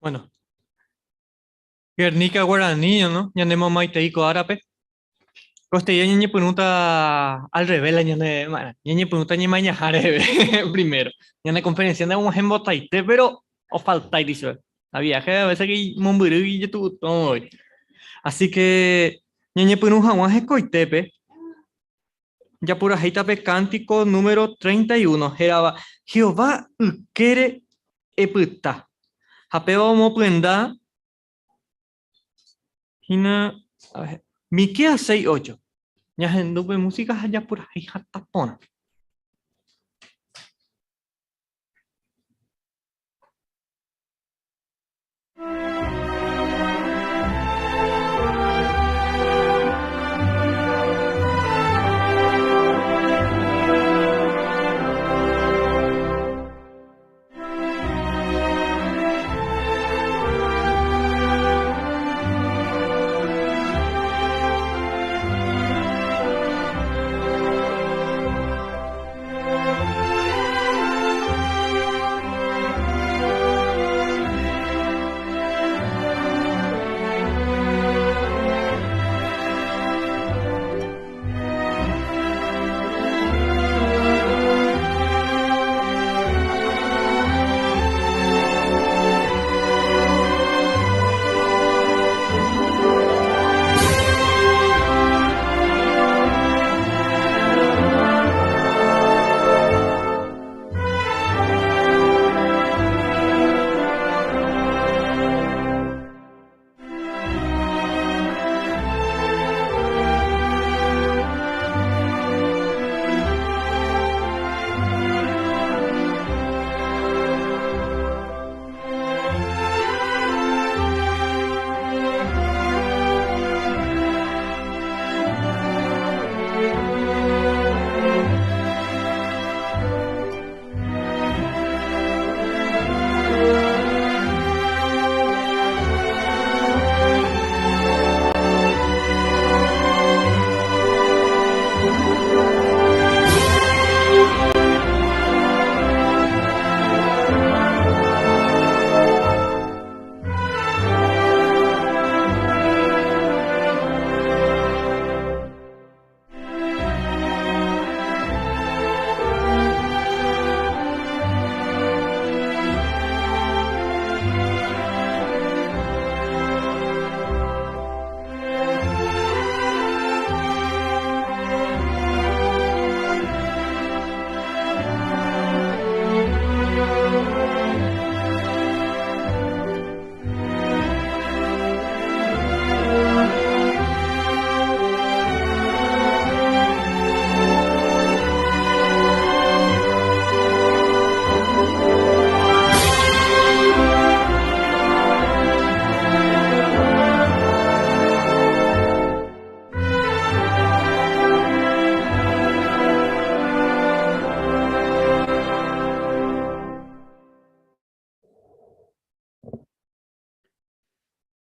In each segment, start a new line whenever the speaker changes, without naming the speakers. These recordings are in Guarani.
Bueno, Guernica guarani, ¿no? Ñane mamaitei ko árape. Kosteia ñañepyrũta al revés la ñane, bueno, ñañepyrũta ñemañaha reheve primero. Ñane conferencia og̃uahẽ mbotaite, pero ofaltáiti chupe. La viaje a veces que mombyry ijetu'utõ voi. Así que ñañepyrũ hag̃ua hekoitépe, japurahéita pe cántico número 31 hérava Jehová ykére epyta. Ha péva omopyenda hína, a ver, Miqueas 6:8. Ñahendu pe música ha japurahéi hatã porã.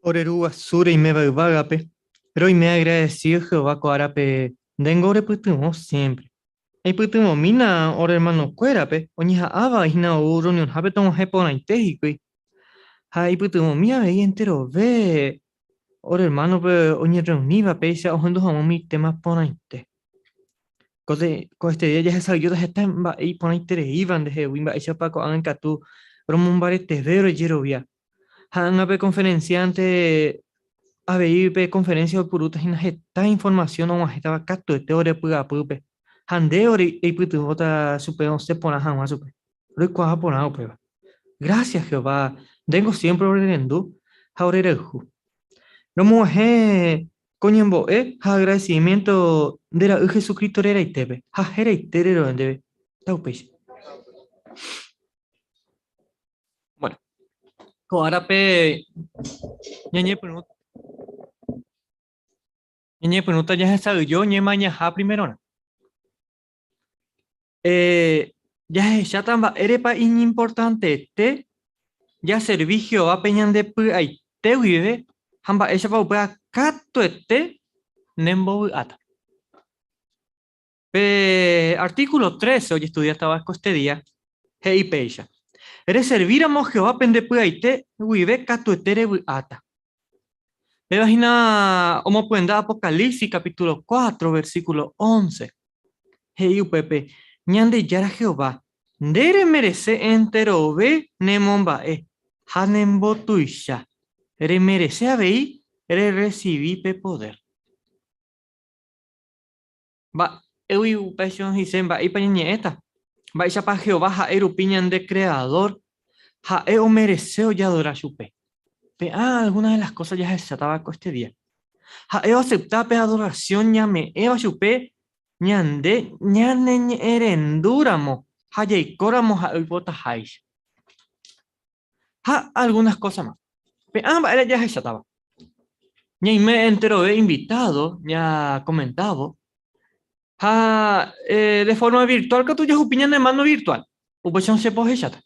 Ore Ru guasu reiméva yvágape, roime agradecido Jehová ko árape ndéngo orepytyvõ siempre. Eipytyvõmína ore hermanokuérape oñeha'ãva hína ou reunionhápe tog̃uahẽ porãite hikuái. Ha eipytyvõmi avei enterove ore hermanope oñerreuníva péicha ohendu hag̃ua umi téma porãite. Ko este día jahesa'ỹijóta heta mba'e iporãitereíva ndehegui mba'éichapa ko'ág̃a ikatu romombareteve rojerovia. Ha ág̃a pe conferenciante avei pe conferencia oipurúta hína heta información og̃uahẽtava katuete ore py'apýpe ha nde ore eipytyvõta chupe osẽ porã hag̃ua chupe. Roikuaa porã upéva. Gracias Jehová, ndéngo siempre orerendu ha orerayhu. Romog̃uahẽ ko ñembo'e ha agradecimiento nde Ra'y Jesucristo reraitépe ha heraitére ro'e ndéve. Taupéicha. Bueno, ko árape ñañepyrũ ñañepyrũta jahesa'ỹijo ñemañaha primerorã. Eh, jahecháta mba'érepa iñimportantete jaservi Jehovápe ñande py'aite guive ha mba'éichapa upéva katuete nembovy'áta. Pe artículo 13 ojestudiátava ko este día he'i péicha. Reservíramo Jehovápe nde py'aite guive katuete revy'áta. Péva hína omopyenda Apocalipsis capítulo 4, versículo 11. He'i upépe, Ñandejára Jehová, nde remerese enterove nemomba'e ha nembotuicha, remerese avei rerresivi pe podér. Mba'égui upéicha he'ise mba'éipa ñañe'ẽta? Mba'éichapa Jehová ha'e rupi ñande Kreadór, ha'e omerese ojeadora chupe? Pe'ã alguna de las kósa jahechátava ko este día. Ha'e oasepta pe adorasión ñame'ẽva chupe ñande ñaneñe'ẽrendúramo ha jaikóramo ha'e oipotaháicha. Ha algunas cosas más. Pe'ã mba'ére jahechátava. Ñaime enterove invitado ñakomentávo ha eh, de forma virtual katu jahupi ñane mano virtual. Upéicha che pohecháta.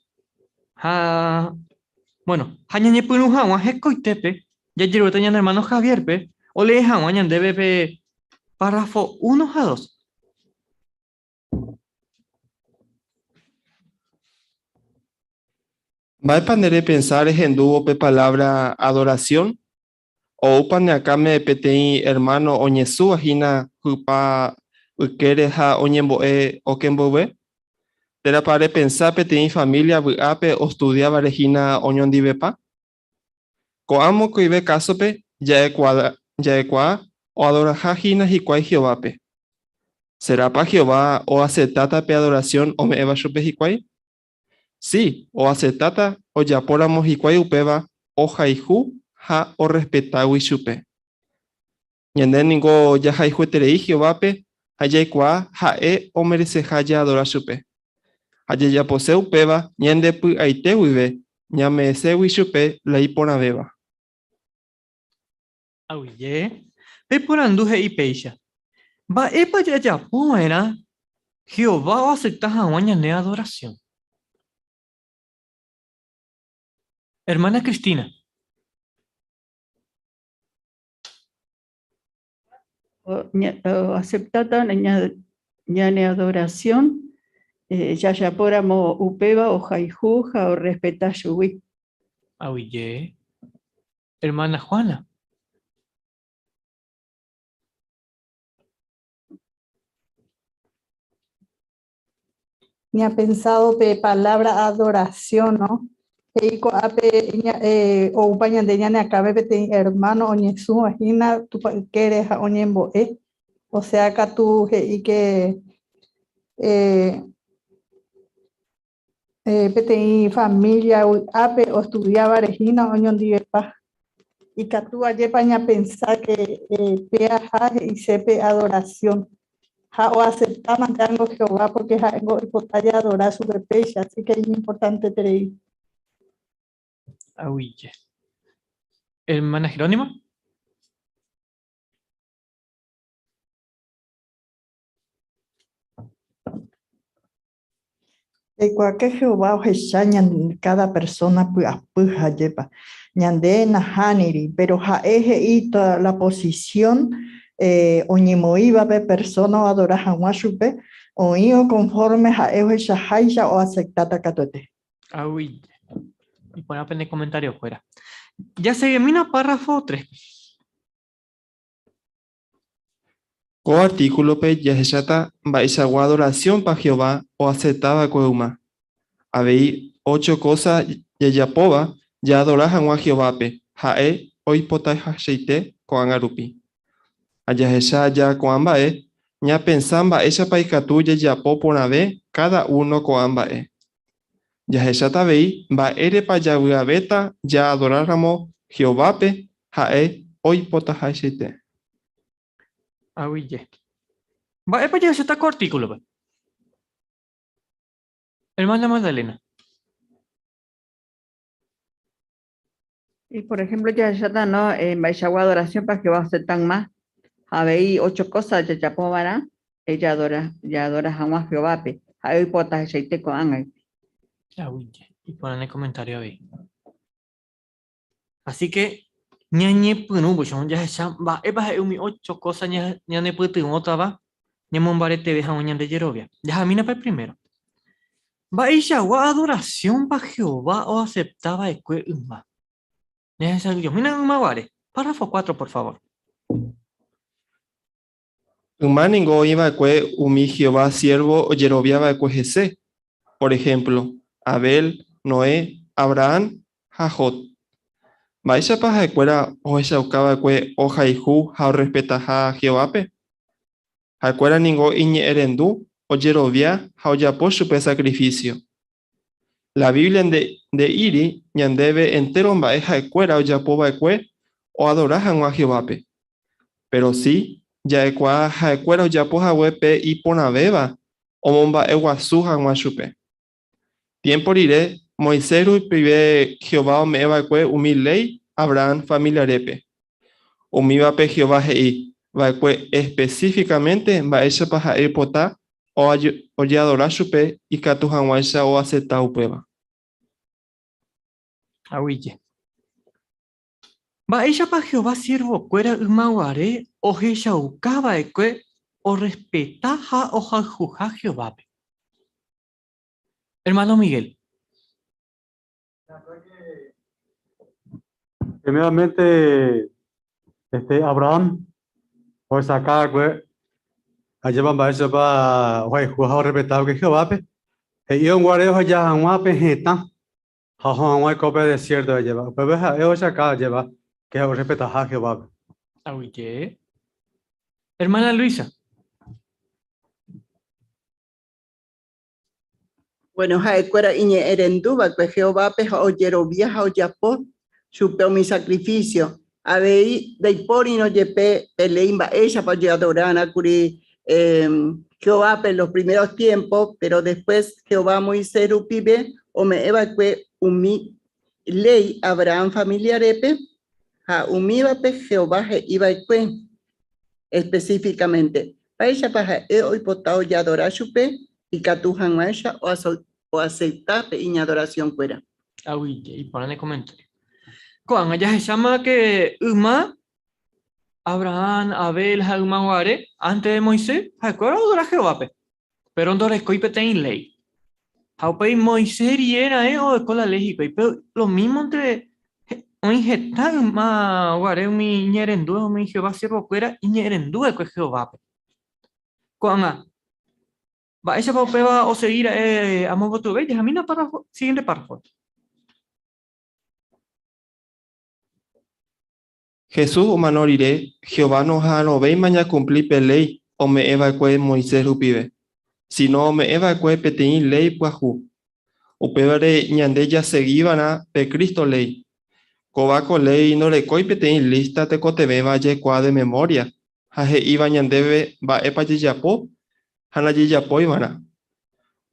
Ha bueno, ha ñañepyrũ hag̃ua hekoitépe jajeruréta ñane hermano Javier-pe olee hag̃ua ñandéve pe párrafo 1 ha 2.
Mba'épa nde repensa rehendúvo pe palávra adorasión? Oúpa ne akãme peteĩ ermáno oñesũva hína hypa ykére ha oñembo'e oke mboyve? Térãpa repensa peteĩ família vy'ápe ostudiávare hína oñondivepa? Ko'ã mokõive kásope ja'ekuaa oadoraha hína hikuái Jehovápe. Serápa Jehová oaseptáta pe adorasión ome'ẽva chupe hikuái? Si, oaseptáta ojapóramo hikuái upéva ohayhu ha orrespetágui chupe. Ñande ningo jahayhueterei Jehovápe ha jaikuaa ha'e omereseha jaadora chupe. Ha jajapose upéva ñande py'aite guive ñame'ẽségui chupe la iporãvéva.
Aguyje, pe porandu he'i péicha, Mba'épa jajapo va'erã Jehová oasepta hag̃ua ñane adorasión? Ermána Cristina.
Oaseptáta ñane adorasión jajapóramo upéva ohayhu ha orrespeta chugui.
Aguyje, Hermana Juana.
Ñapensávo pe palabra adoración, no? He'i ko'ápe oúpa ñande ñane akãme peteĩ hermano oñesũva hína Tupã ykére ha oñembo'e. O sea katu he'i que Peteĩ familia vy'ápe ostudiávare hína oñondivepa. Ikatu ajépa ñapensa ke péaha he'ise pe adorasión. Ha oaseptámante ángo Jehová pórke ha'éngo oipota jaadora chupe péicha, así ke iñimportanteterei.
Aguyje. Hermana Jerónima.
Jaikuaáke Jehová ohecha káda persóna py'apy ha ajépa. Ñande nahániri, péro ha'e he'i la posisión oñemoĩva pe persóna oadora hag̃ua chupe, oĩrõ konfórme ha'e ohechaháicha oaseptáta katuete.
Aguyje. Iporã pene komentariokuéra. Jaseguimína párrafo 3.
Ko artíkulope jahecháta mba'eichagua adorasiónpa Jehová oasepta va'ekue yma. Avei ócho kósa jajapóva jaadora hag̃ua Jehovápe ha'e oipotahacheite ko'ág̃a rupi. Ha jahecha aja ko'ã mba'e, ñapensa mba'éichapa ikatu jajapo porãve káda uno ko'ã mba'e. Jahecháta avei mba'érepa javy'avéta jaadoráramo Jehovápe ha'e oipotahaichaite.
Aguyje. Mba'épa jahecháta ko artíkulope? Hermana Magdalena.
Y por ejemplo jahecháta no eh, mba'eichagua adoración-pa Jehová oaceptan-ma ha avei ocho cosa jajapova'erã jaadora jaadora hag̃ua Jehovápe, ha'e oipota hechaite ko'ág̃a.
Aguyje. Iporã ne comentario avei. Así que ñañepyrũ upéicharõ jahecha mba'épa ha'e umi ocho cosa ñanepytyvõtava ñamombareteve hag̃ua ñande jerovia. Jahamína pe primero. Mba'eichagua adorasiónpa Jehová oasepta va'ekue yma? Ñahesa'ỹijomína yma guare. Párrafo cuatro, por favor.
Yma ningo oĩ va'ekue umi Jehová siérvo ojerovia va'ekue hese, por ehémplo, Abel, Noé, Abrahán ha Job. Mba'éichapa ha'ekuéra ohechauka va'ekue ohayhu ha orrespetaha Jehovápe? Ha'ekuéra ningo iñe'ẽrendu, ojerovia ha ojapo chupe sakrifísio. La Biblia nde'íri ñandéve entéro mba'e ha'ekuéra ojapo va'ekue oadora hag̃ua Jehovápe. Péro si ja'ekuaa ha'ekuéra ojapo hague pe iporãvéva omomba'eguasu hag̃ua chupe. Tiémpo rire, Moisés rupive Jehová ome'ẽ va'ekue umi léi Abrahán familiarépe. Umívape Jehová he'i va'ekue espesífikamente mba'éichapa ha'e oipota ojeadora chupe ikatu hag̃uáicha oasepta upéva.
Aguyje. Mba'éichapa Jehová siervokuéra yma guare ohechauka va'ekue orrespeta ha ohayhuha Jehovápe? Ermáno Miguel.
Primeramente, este, Abraham ohechauka va'ekue ajépa mba'éichapa ohayhu ha orrespeta va'ekue Jehovápe, he'i oguare oheja hag̃ua pe hetã ha oho hag̃ua oiko pe desiérto ajépa. Upépe ha'e ohechauka ajépa ke orrespetaha Jehovápe.
Aguyje. Hermana Luisa.
Bueno, ha'ekuéra iñe'ẽrendu va'ekue Jehovápe ha ojerovia ha ojapo chupe umi sakrifísio. Avei ndaipórirõ jepe pe léi mba'éichapa ojeadorarã kuri Jehovápe los primeros tiémpo, péro después Jehová Moisés rupive ome'ẽ va'ekue umi léi Abrahán familiarépe ha umívape Jehová he'i va'ekue espesífikamente mba'éichapa ha'e oipota ojeadora chupe ikatu hag̃uáicha oasepta pe iñadorasionkuéra.
Aguyje, iporã ne komentario. Ko'ág̃a jahecháma ke yma Abrahán, Abel ha yma guare, ánte de Moisés, ha'ekuéra oadora Jehovápe, péro ndorekói peteĩ léi. Ha upéi Moisés rire raẽ oeko la léi hikuái, péro lomímonte oĩ heta yma guare umi iñe'ẽrendúva, umi Jehová siervokuéra iñe'ẽrendu va'ekue Jehovápe. Ko'ág̃a, mba'éichapa upéva osegi ra'e amo gotyove? Jahamína párrafo, siguiente párrafo.
Jesús omano rire, Jehová noha'arõvéima ñakumpli pe léi ome'ẽ va'ekue Moisés rupive, síno ome'ẽ va'ekue peteĩ léi pyahu. Upévare ñande jasegi va'erã pe Cristo léi. Kóva ko léi ndorekói peteĩ lísta tekotevẽva jaikuaa de memória ha he'íva ñandéve mba'épa jajapo ha ndajejapói va'erã.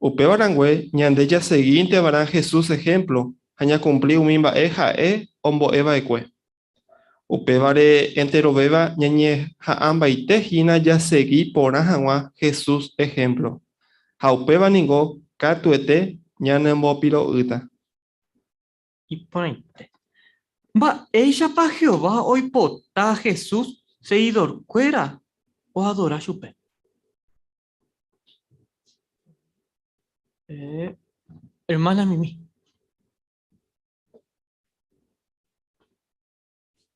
Upéva rangue, ñande jasegínte va'erã Jesús ehémplo ha ñakumpli umi mba'e ha'e ombo'e va'ekue. Upévare enterovéva ñañeha'ãmbaite hína jasegi porã hag̃ua Jesús ehémplo, ha upéva ningo katuete ñanembopiro'ýta.
Iporãite. Mba'éichapa Jehová oipota Jesús segidorkuéra oadora chupe? Eh, hermana Mimi.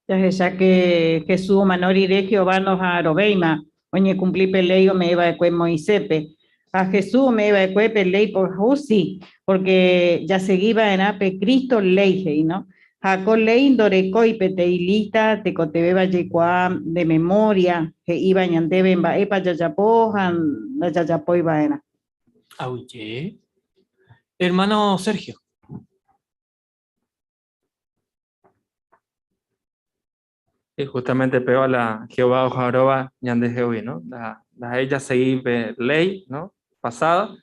Jahecha ke Jesús omano rire Jehová noha'arõvéima oñekumpli pe léi ome'ẽ va'ekue Moiséspe. Ha Jesús ome'ẽ va'ekue pe léi pyahu si, pórke jasegi va'erã pe Cristo léi he'i, no? Ha ko léi ndorekói peteĩ lísta tekotevẽva jaikuaa de memória he'íva ñandéve mba'épa jajapo ha ndajajapói va'erã.
Aguyje. Hermano Sergio.
Y justamente péva la Jehová oha'arõva ñandehegui, ¿no? Ndaha'éi jasegi pe léi, ¿no? Pasada,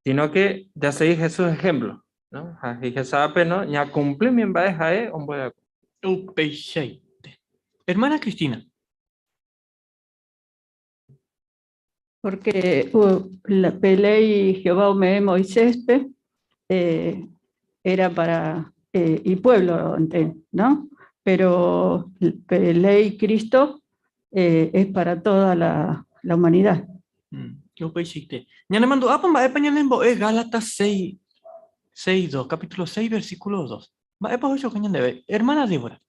sino que jasegi Jesús ejemplo, ¿no? Ha he'ihápe, ¿no? Ñakumpli umi mba'e ha'e ombo'e va'ekue.
Upeichaite. Hermana Cristina.
Porque la, pe ley Jehová ome'ẽ Moiséspe eh, era para eh, ipueblo, ¿no? Pero pe ley Cristo eh, es para toda la, la humanidad.
Upeichaite. Ñanemandu'ápa mba'épa ñanembo'e Gálatas 6, 6, 2, capítulo 6, versículo 2. Mba'épa ohechauka ñandéve? Hermana Débora.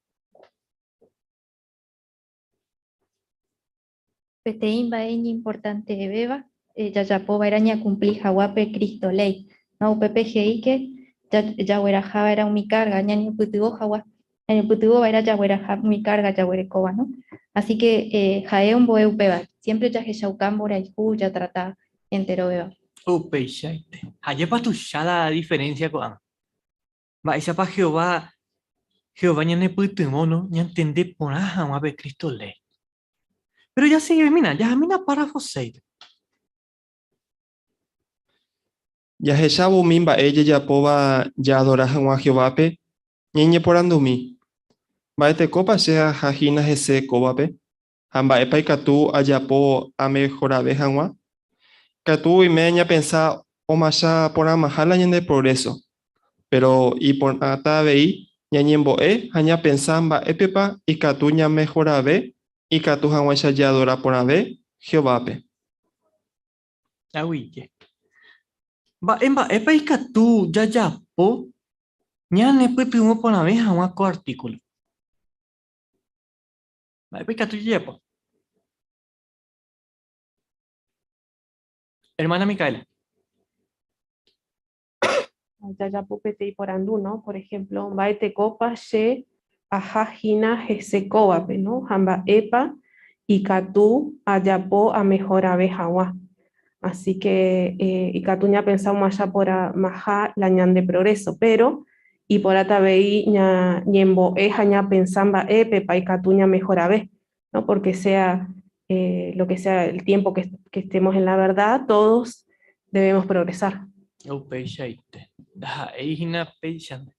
Peteĩ mba'e iñimportantevéva jajapo va'erã ñakumpli hag̃ua pe Cristo léi, ha upépe he'íke jagueraha va'erã umi kárga ñañepytyvõ hag̃ua, ñañepytyvõ va'erã jagueraha umi kárga jaguerekóva, no? Así ke ha'e ombo'e upéva, siémpre jahechauka mborayhu jatrata enterovéva.
Upeichaite. Ajépa tuicha la diferénsia ko'ág̃a. Mba'éichapa Jehová Jehová ñanepytyvõ no ñantende porã hag̃ua pe Cristo léi. Péro jasegimína, jahamína párrafo 6-pe.
Jahechávo umi mba'e jajapóva jaadora hag̃ua Jehovápe, ñañeporandumi, Mba'etekópa che aha hína hese kóvape? Ha mba'épa ikatu ajapo amehorave hag̃ua? Ikatu oime ñapensa omacha porãmaha la ñande progréso, péro iporãta avei ñañembo'e ha ñapensa mba'épepa ikatu ñamehorave ikatu hag̃uáicha jaadora porãve Jehovápe.
Aguyje. Mba'e mba'épa ikatu jajapo ñanepytyvõ porãve hag̃ua ko artíkulo? Mba'épa ikatu jajapo? Hermana Micaela.
Jajapo peteĩ porandu, no? Por ejemplo, mba'etekópa che aha hína hese kóvape, no? Ha mba'épa ikatu ajapo amehorave hag̃ua. Así que ikatu ñapensa omacha porãmaha la ñande progreso, pero iporãta avei ñañembo'e ha ñapensa mba'épepa ikatu ñamehorave, ¿no? Porque sea lo que sea el tiempo que, que estemos en la verdad, todos debemos progresar.
Upeichaite. Ndaha'éi hína péichante.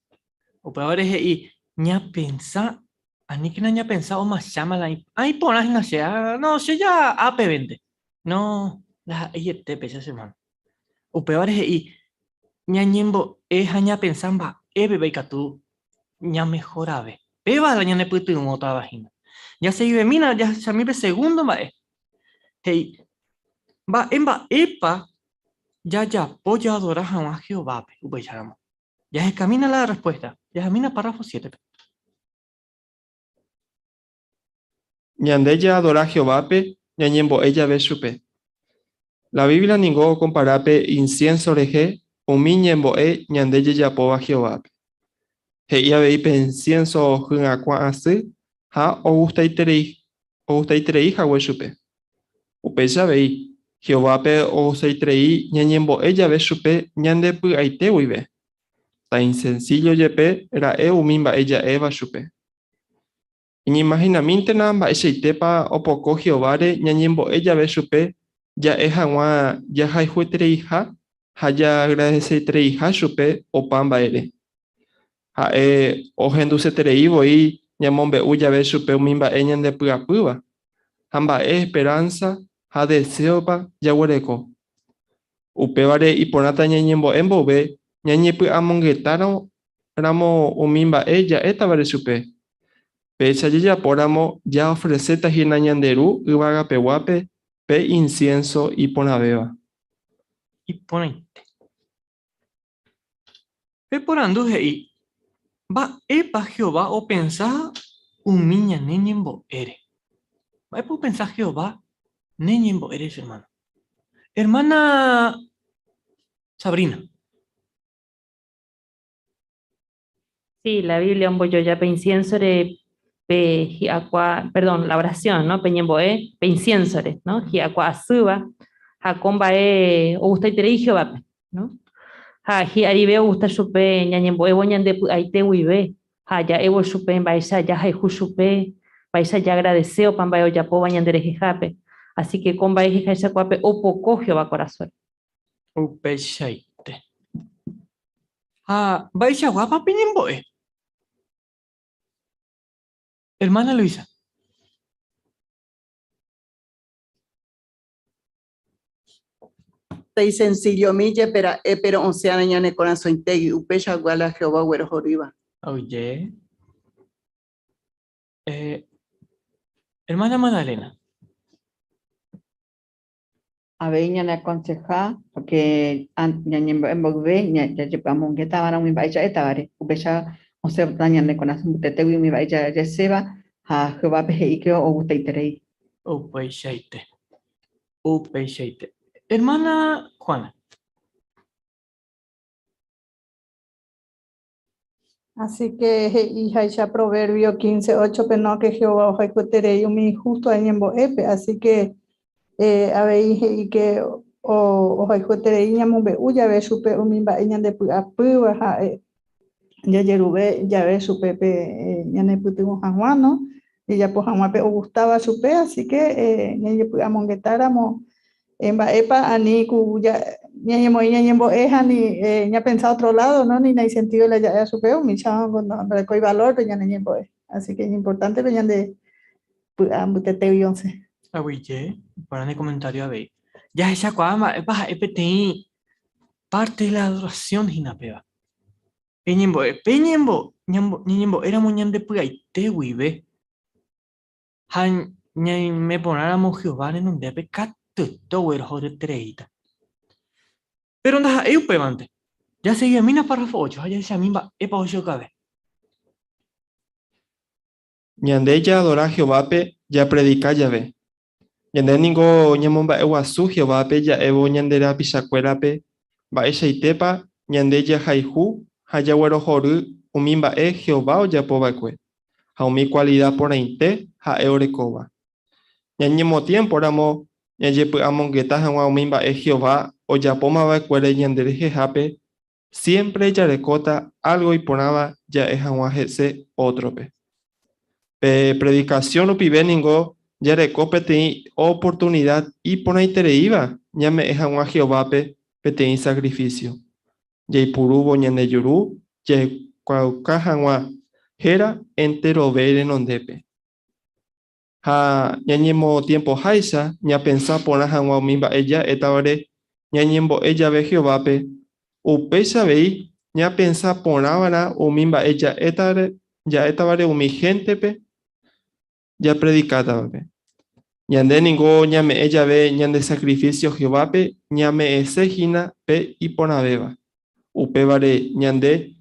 Upévare he'i, ñapensa, aníkena ñapensa omacháma la ah, iporã hína che, ah, no, che ja ápevente. No, ndaha'eiete péicha che hermano. Upévare he'i, ñañembo'e ha ñapensa mba'épepa ikatu ñamehorave. Péva la ñanepytyvõtava hína. Jaseguivemína jahechami pe segundo mba'e. He'i, Mba'e mba'épa jajapo jaadora hag̃ua Jehovápe upéicharamo? Jahekamína la rrespuésta. Jahamína párrafo siétepe.
Ñande jaadora Jehovápe ñañembo'e jave chupe. La Biblia ningo okompara pe insiénso rehe umi ñembo'e ñande jajapóva Jehovápe. He'i avei pe insiénso hyakuã asy ha ogustaiterei hague chupe. Upéicha avei, Jehovápe ogustaiterei ñañembo'e jave chupe ñande py'aite guive. Taisensíllo jepe ra'e umi mba'e ja'éva chupe. Eñeimahinamíntena mba'eichaitépa opoko Jehováre ñañembo'e jave chupe ja'e hag̃ua jahayhuetereiha ha jaagradesetereiha chupe opa mba'ére. Ha'e ohenduseterei voi ñamombe'u jave chupe umi mba'e ñandepy'apýva ha mba'e esperánsa ha deséopa jaguereko. Upévare iporãta ñañembo'e mboyve ñañepy'amongetárõ ramo umi mba'e ja'étavare chupe. Péicha jajapóramo jaofreséta hína ñande Ru yvagapeguápe pe insiénso iporãvéva.
Iporãite. Pe porandu he'i, Mba'épa Jehová opensa umi ñane ñembo'ére? Mba'épa opensa Jehová ne ñembo'ére che ermáno? Ermána Sabrina.
Sí, la Biblia ombojoja pe insiénsore pe hi'akua, perdón, la oración, ¿no? Pe ñembo'e pe insiénsore, ¿no? Hi'akua asýva ha ko mba'e ogustaiterei Jehovápe, ¿no? Ha hi'arive ogusta chupe ñañembo'évo ñande py'aite guive ha ja'évo chupe mba'éicha jahayhu chupe, mba'éicha jaagradese opa mba'e ojapóva ñanderehehápe. Así que ko mba'e he'ihaichakuápe opoko Jehová korasõre.
Upeichaite. Ha mba'eichaguápa peñembo'e? Hermana Luisa.
Isensillomi jepe ra'e, péro osẽarã ñane korasõitégui, upeichagua la Jehová oguerohorýva.
Oje. Eh, hermana Magdalena.
Avei ñaneakonseha pórke ñañembo'e mboyve jajepy'amongetava'erã umi mba'e ja'étavare. Upéicha osẽta ñane korasõ mbytetégui umi mba'e ja'eséva ha Jehovápe he'íke ogustaiterei.
Upeichaite. Upeichaite. Hermana Juana.
Así que he'i háicha Proverbio 15, 8 pe no que Jehová ohayhueterei umi injusto añembo'épe, así que eh, avei he'i que ohayhueterei ñamombe'u jave chupe umi mba'e ñandepy'apýva ha eh, jajeruve jave chupe pe eh, ñanepytyvõ hag̃ua, no? Jajapo hag̃ua pe ogustáva chupe, así que eh, ñañepy'amongetáramo Mba'épa ani ku ñañemoĩ ñañembo'e ha ni ñapensa otro lado, no? Ni naisentído la ja'éva chupe, umícha ndorekói valor pe ñane ñembo'e. Así que iñimportante pe ñande py'a mbytetégui osẽ.
Aguyje, iporã ne comentario avei. Jahechakuaa mba'épa ha'e peteĩ parte de la adoración hína péva. Pe ñembo'e, pe ñembo, ñañembo'éramo ñande py'aite guive Ha ñaime porãramo Jehová renondépe katuete oguerohoryetereíta. Péro ndaha'éi upévante. Jasegimína párrafo ocho ha jahechami mba'épa ohechaukave.
Ñande jaadora Jehovápe japredika jave. Ñande ningo ñamomba'eguasu Jehovápe ja'évo ñande rapichakuérape mba'eichaitépa ñande jahayhu ha jaguerohory umi mba'e Jehová ojapo va'ekue. ha umi kualida porãite ha'e orekóva. Ñañemotiémporamo ñajepy'amongeta hag̃ua umi mba'e Jehová ojapóma va'ekuére ñanderehehápe, siémpre jarekóta álgo iporãva ja'e hag̃ua hese ótrope. Pe predikasión rupive ningo jareko peteĩ oportunida iporãitereíva ñame'ẽ hag̃ua Jehovápe peteĩ sakrifísio. Jaipurúvo ñande juru jaikuaauka hag̃ua héra enterove renondépe. Ha ñañemotiempoháicha ñapensa porã hag̃ua umi mba'e ja'étavare ñañembo'e jave Jehovápe, upéicha avei ñapensa porã va'erã umi mba'e ja'étavare umi héntepe japredikátavape. Ñande ningo ñame'ẽ jave ñande sakrifísio Jehovápe ñame'ẽse hína pe iporãvéva. Upévare ñande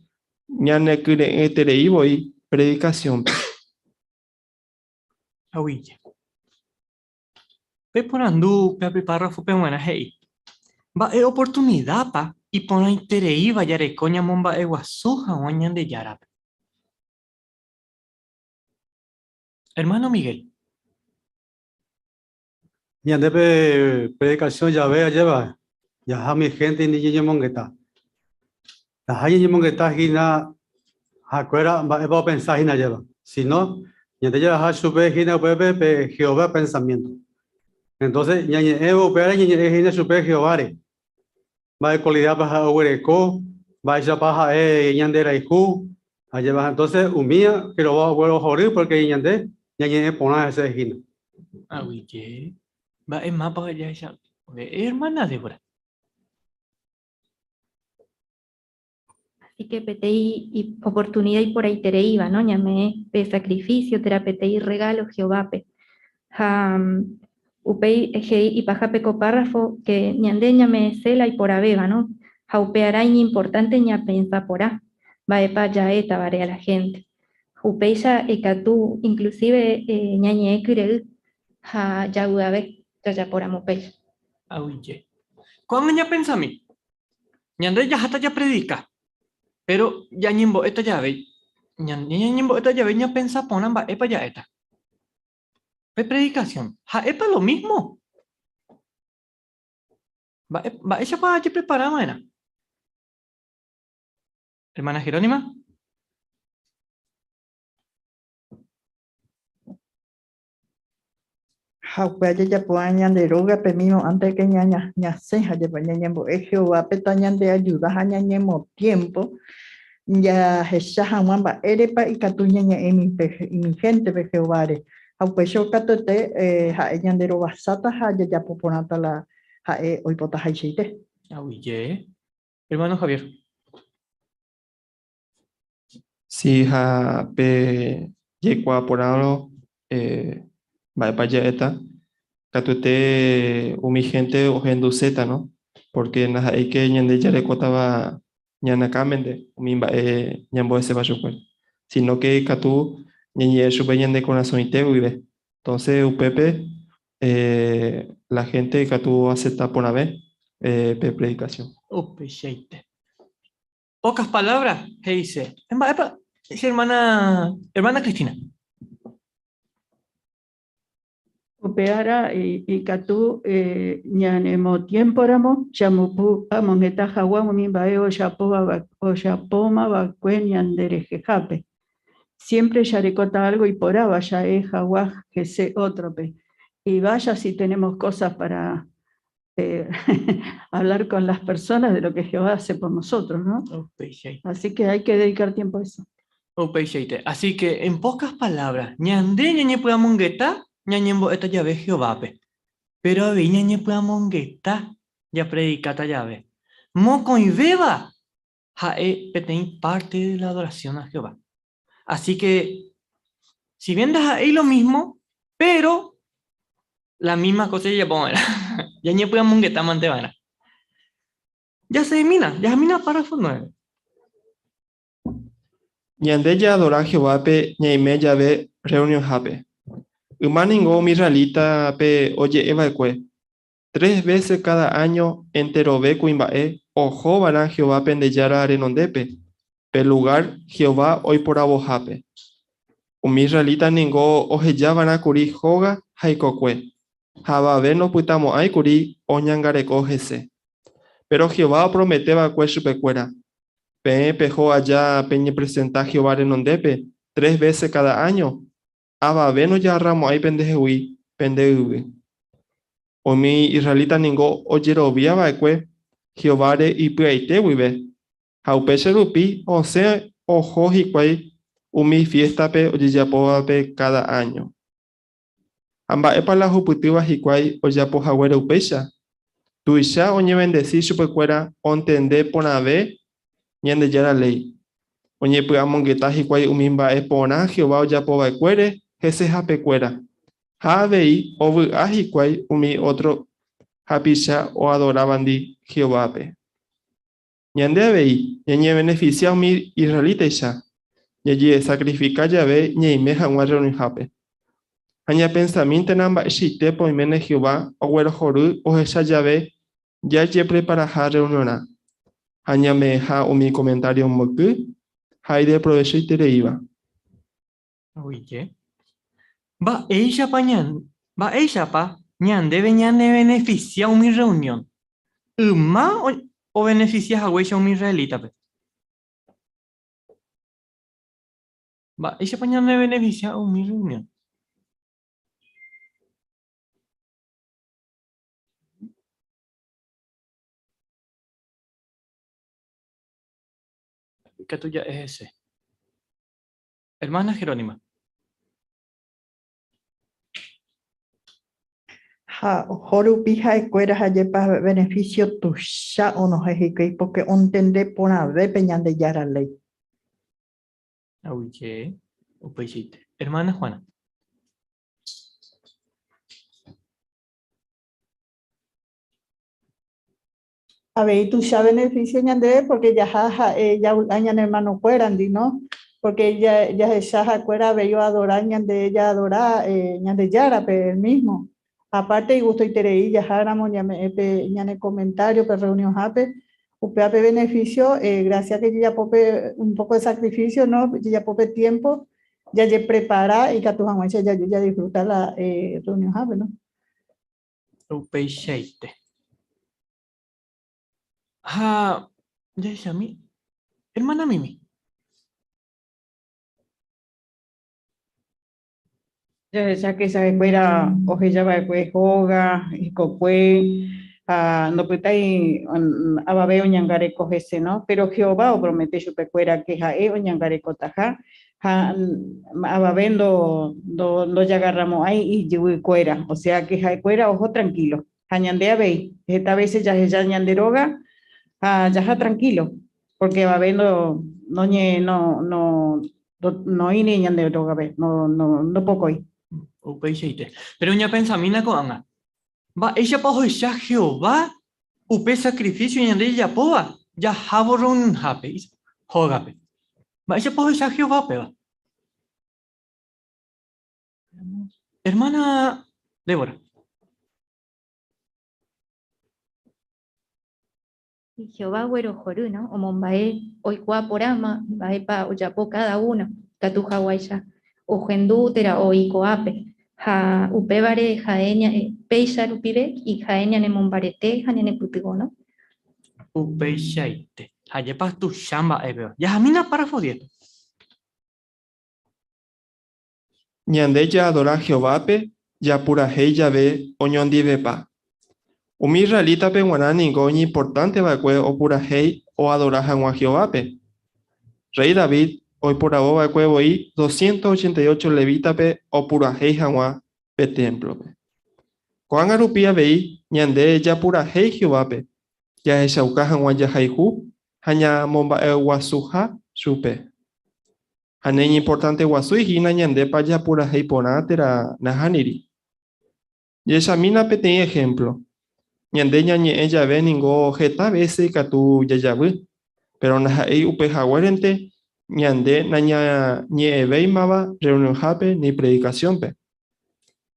ñanekyre'ỹeterei voi predikasiónpe.
Aguyje. Pe porandu pe párrafope g̃uarã he'i, Mba'e oportunidápa iporãitereíva jareko ñamomba'eguasu hag̃ua Ñandejárape? Hermano Miguel.
Ñande pe predicación jave ajéva, jaha umi gente ndi ñañemongeta. Jaha ñañemongeta hína ha'ekuéra mba'épa opensa hína ajéva. Si no, ñande jaha chupe hína upépe pe Jehová pensamiento. Entonces, ñañe'ẽvo upévare ñañe'ẽ hína chupe Jehováre. Mba'e kualidápa ha'e oguereko, mba'éichapa ha'e ñanderayhu, ajépa. Entonces umía Jehová oguerohory porque ñande ñañe'ẽ porã hese hína.
Aguyje. Mba'e mápa jahecha hermana Débora.
Así que peteĩ oportunidad iporãitereíva, no? Ñame'ẽ pe sacrificio térã peteĩ regalo Jehovápe. Ha upéi he'i ipahápe ko párrafo que ñande ñame'ẽse la iporãvéva, no? Ha upearã iñimportánte ñapensa porã mba'épa ja'étavare a la hénte. Upéicha ikatu inclusive ñañe'ẽ kyre'ỹ ha javy'ave jajapóramo upéicha.
Aguyje. Ko'ág̃a ñapensami, Ñande jaháta japredika, péro ñañembo'éta jave, ñañembo'éta jave ñapensa porã mba'épa ja'éta. Pe predikasión, ha'épa lo mísmo? Mba'e, mba'éichapa ajeprepara va'erã? Hermana Jerónima?
Ha upéva jajapóva ñande rógape mímo ánte ke ñasẽ ha jepe ñañembo'e Jehovápe tañandeajuda ha ñañemotiémpo jahecha hag̃ua mba'érepa ikatu ñañe'ẽ umi héntepe Jehováre. Ha upéicha katuete ha'e ñanderovasáta ha jajapo porãta la ha'e oipotahaichaite.
Aguyje. Hermano Javier.
Sí, ha pe jaikuaa porãrõ mba'épa ja'éta. katuete umi hénte ohenduséta, no? Pórke ndaha'éike ñande jarekótava ñane akãmente umi mba'e ñambo'eséva chupe, síno ke ikatu ñañe'ẽ chupe ñane korasõite guive. Entonces upépe la hénte ikatu oasepta porãve pe predikasión.
Upeichaite. Pocas palabras, he'ise. Mba'épa che hermana, hermana Cristina?
Upe ára ikatu ñanemotiémporamo ñamongeta hag̃ua umi mba'e ojapóma va'ekue ñanderehehápe. Siémpre jarekóta álgo iporãva ja'e hag̃ua hese ótrope. Y vaya si tenemos cosas para hablar con las personas de lo que Jehová hace por nosotros, ¿no? Así que hay que dedicar tiempo a eso.
Upeichaite. Así que, en pocas palabras, ñande ñañepy'amongeta ñañembo'éta jave Jehovápe, péro avei ñañepy'amongeta japredikáta jave. Mokõivéva ha'e peteĩ párte de la adoración a Jehová. Así que, si bien ndaha'éi lo mismo, péro la misma cosa jajapo va'erã. Ñañepy'amongeta mante va'erã. Jaseguimína, jahamína párrafo 9.
Ñande jaadora Jehovápe ñaime jave rreunionhápe. Yma ningo umi israelítape oje'e va'ekue, Tres vése káda áño enterove kuimba'e oho va'erã Jehová pende Jára renondépe, pe lugár Jehová oiporavohápe. Umi israelita ningo oheja va'erã kuri hóga ha ikokue, ha avave nopytamo'ãi kuri oñangareko hese. Péro Jehová opromete va'ekue chupekuéra, Peẽ peho aja peñepresenta Jehová renondépe tres vése káda áño, Avave nojagarramo'ãi pendehegui pende yvy. Umi israelita ningo ojerovia va'ekue Jehováre ipy'aite guive, ha upéicha rupi osẽ oho hikuái umi fiéstape ojejapóvape káda áño. Ha mba'épa la ohupytýva hikuái ojapo haguére upéicha? Tuicha oñevendesi chupekuéra ontende porãve Ñandejára léi. Oñepy'amongeta hikuái umi mba'e porã Jehová ojapo va'ekuére hesehapekuéra, ha avei ovy'a hikuái umi ótro hapicha oadorávandi Jehovápe. Ñande avei ñañevenefisia umi israelítaicha jajesakrifika jave ñaime hag̃ua rreunionhápe. Ha ñapensamíntena mba'eichaitépa oiméne Jehová oguerohory ohecha jave jajepreparaha rreuniorã ha ñame'ẽha umi komentário mbyky ha ideprovechoitereíva.
Oike. Mba'éichapa mba'éichapa ñandéve ñanevenefisia umi rreunión, yma ovenefisia haguéicha umi israelítape? Mba'éichapa ñanevenefisia umi rreunión? Ikatu ja'e hese. Hermana Jerónima.
Ha oho rupi ha'ekuéra ha jepa beneficio tuicha onohẽ hikuái pórke ontende porãve pe Ñandejára léi.
Aguyje, upeichaite. Hermana Juana.
Avei tuicha beneficio ñandéve porque jaha ha'e javy'a ñane hermanokuérandi, no? Porque jahecha ha'ekuéra avei oadora ñande jaadora Ñandejárape el mismo. Aparte igustoiterei jaháramo ñame'ẽ pe ñane comentario pe reunionhápe, upéva pe beneficio gracias que jajapo pe un poco de sacrificio, no? Jajapo pe tiempo jajeprepara ikatu hag̃uáicha jaju jadisfruta la reunionhápe, no?
Upeichaite. Ha jahechami, hermana Mimi.
Jahecha ke cha'ekuéra oheja va'ekue hóga, hekokue, ha ndopytái avave oñangareko hese, no? Péro Jehová opromete chupekuéra ke ha'e oñangarekotaha ha avave ndojagarramo'ãi ijyvykuéra, osea ke ha'ekuéra oho trankílo. Ha ñande avei, heta vése jaheja ñande róga ha jaha trankílo, pórke avave noĩri ñande rógape, ndopokói.
Upeichaite. Péro ñapensamína ko'ág̃a. Mba'éichapa ohecha Jehová upe sakrifísio ñande jajapóva jahávo rreunionhápe, hógape? Mba'éichapa ohecha Jehová upéva? Hermana Débora.
Jehová guerohory, no? Omomba'e oikuaa porãma mba'épa ojapo káda uno, ikatu haguáicha ohendu térã oĩ ko'ápe. Ha upévare ha'e péicha rupive ha'e ñanemombarete ha ñanepytyvõ, no?
Upeichaite. Ha ajépa tuicha mba'e péva. Jahamína párrafo diez-pe.
Ñande jaadora Jehovápe japurahéi jave oñondivepa. Umi israelítape g̃uarã ningo iñimportánte va'ekue opurahéi oadora hag̃ua Jehovápe. Rréi David oiporavo va'ekue voi doscientos ochenta y ocho levítape opurahéi hag̃ua pe témplope. Ko'ág̃a rupi avei ñande japurahéi Jehovápe jahechauka hag̃ua jahayhu ha ñamomba'eguasuha chupe. Ha naiñimportanteguasúi hína ñandépa japurahéi porã térã nahániri. Jahechamína peteĩ ehémplo. Ñande ñañe'ẽ jave ningo heta vése ikatu jajavy, péro ndaha'éi upe haguérente ñande nañañe'ẽvéimava rreunionhápe ni predikasiónpe.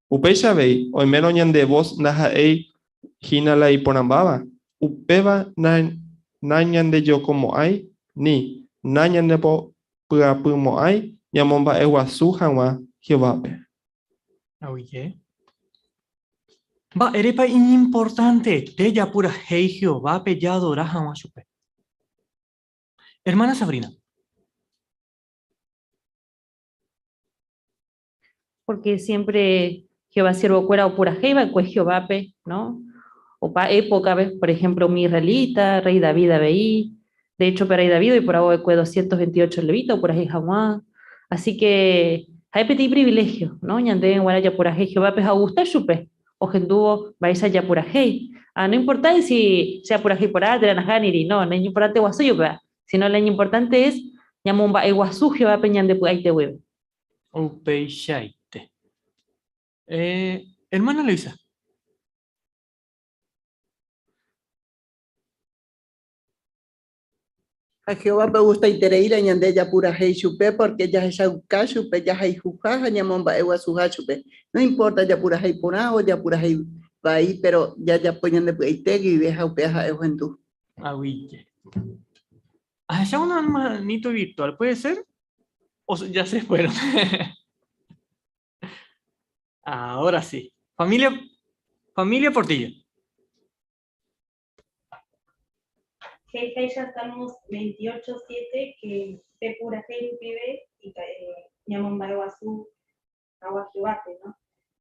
Upéicha avei, oimérõ ñande vos ndaha'éi hína la iporãmbáva, upéva nañandejokomo'ãi ni nañandepy'apymo'ãi ñamomba'eguasu hag̃ua Jehovápe.
Aguyje. Mba'érepa iñimportantete japurahéi Jehovápe jaadora hag̃ua chupe? Ermána Sabrina.
Porque siempre Jehová siervokuéra opurahéi va'ekue Jehovápe, no? Opa épokape, por ejemplo, umi israelita, rey David avei. De hecho, pe rey David oiporavo va'ekue 228 levita opurahéi hag̃ua. Así que ha'e peteĩ privilegio, no? Ñande g̃uarã japurahéi Jehovápe ha ogusta chupe ohendúvo mba'éicha japurahéi. Ah, no importái si che apurahéi porã térã nahániri, no, naiñimportante guasúi upéva, sino la iñimportante es ñamomba'eguasu Jehovápe ñande py'aite guive.
Upeichaite. Eh, hermana Luisa.
Ha Jehovápe ogustaiterei la ñande japurahéi chupe pórke jahechauka chupe jahayhuha ha ñamomba'eguasuha chupe. No importa japurahéi porã o japurahéi vai, péro jajapo ñande py'aite guive ha upéva ha'e ohendu.
Aguyje. Ahecha una manito virtual, ¿puede ser? ¿O ya se fueron? Ahora sí. Familia, familia Portillo.
Hey, hey, ya estamos 28-7 que pe purahéi rupive ñamomba'eguasu hag̃ua Jehovápe, no?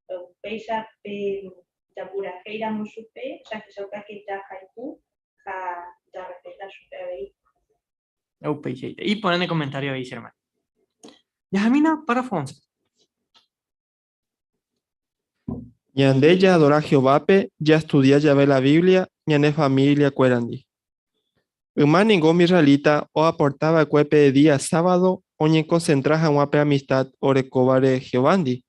Upéicha pe japurahéiramo chupe jahechauka ke jahayhu ha jarrespeta chupe avei.
Upeichaite. Iporã ne comentario avei che hermano. Jahamína párrafo 11.
Ñande jaadora Jehovápe jastudia jave la Biblia ñane familiakuérandi. Yma ningo umi israelita oaporta va'ekue pe día sábado oñekonsentra hag̃ua pe amistad orekóvare Jehovándi.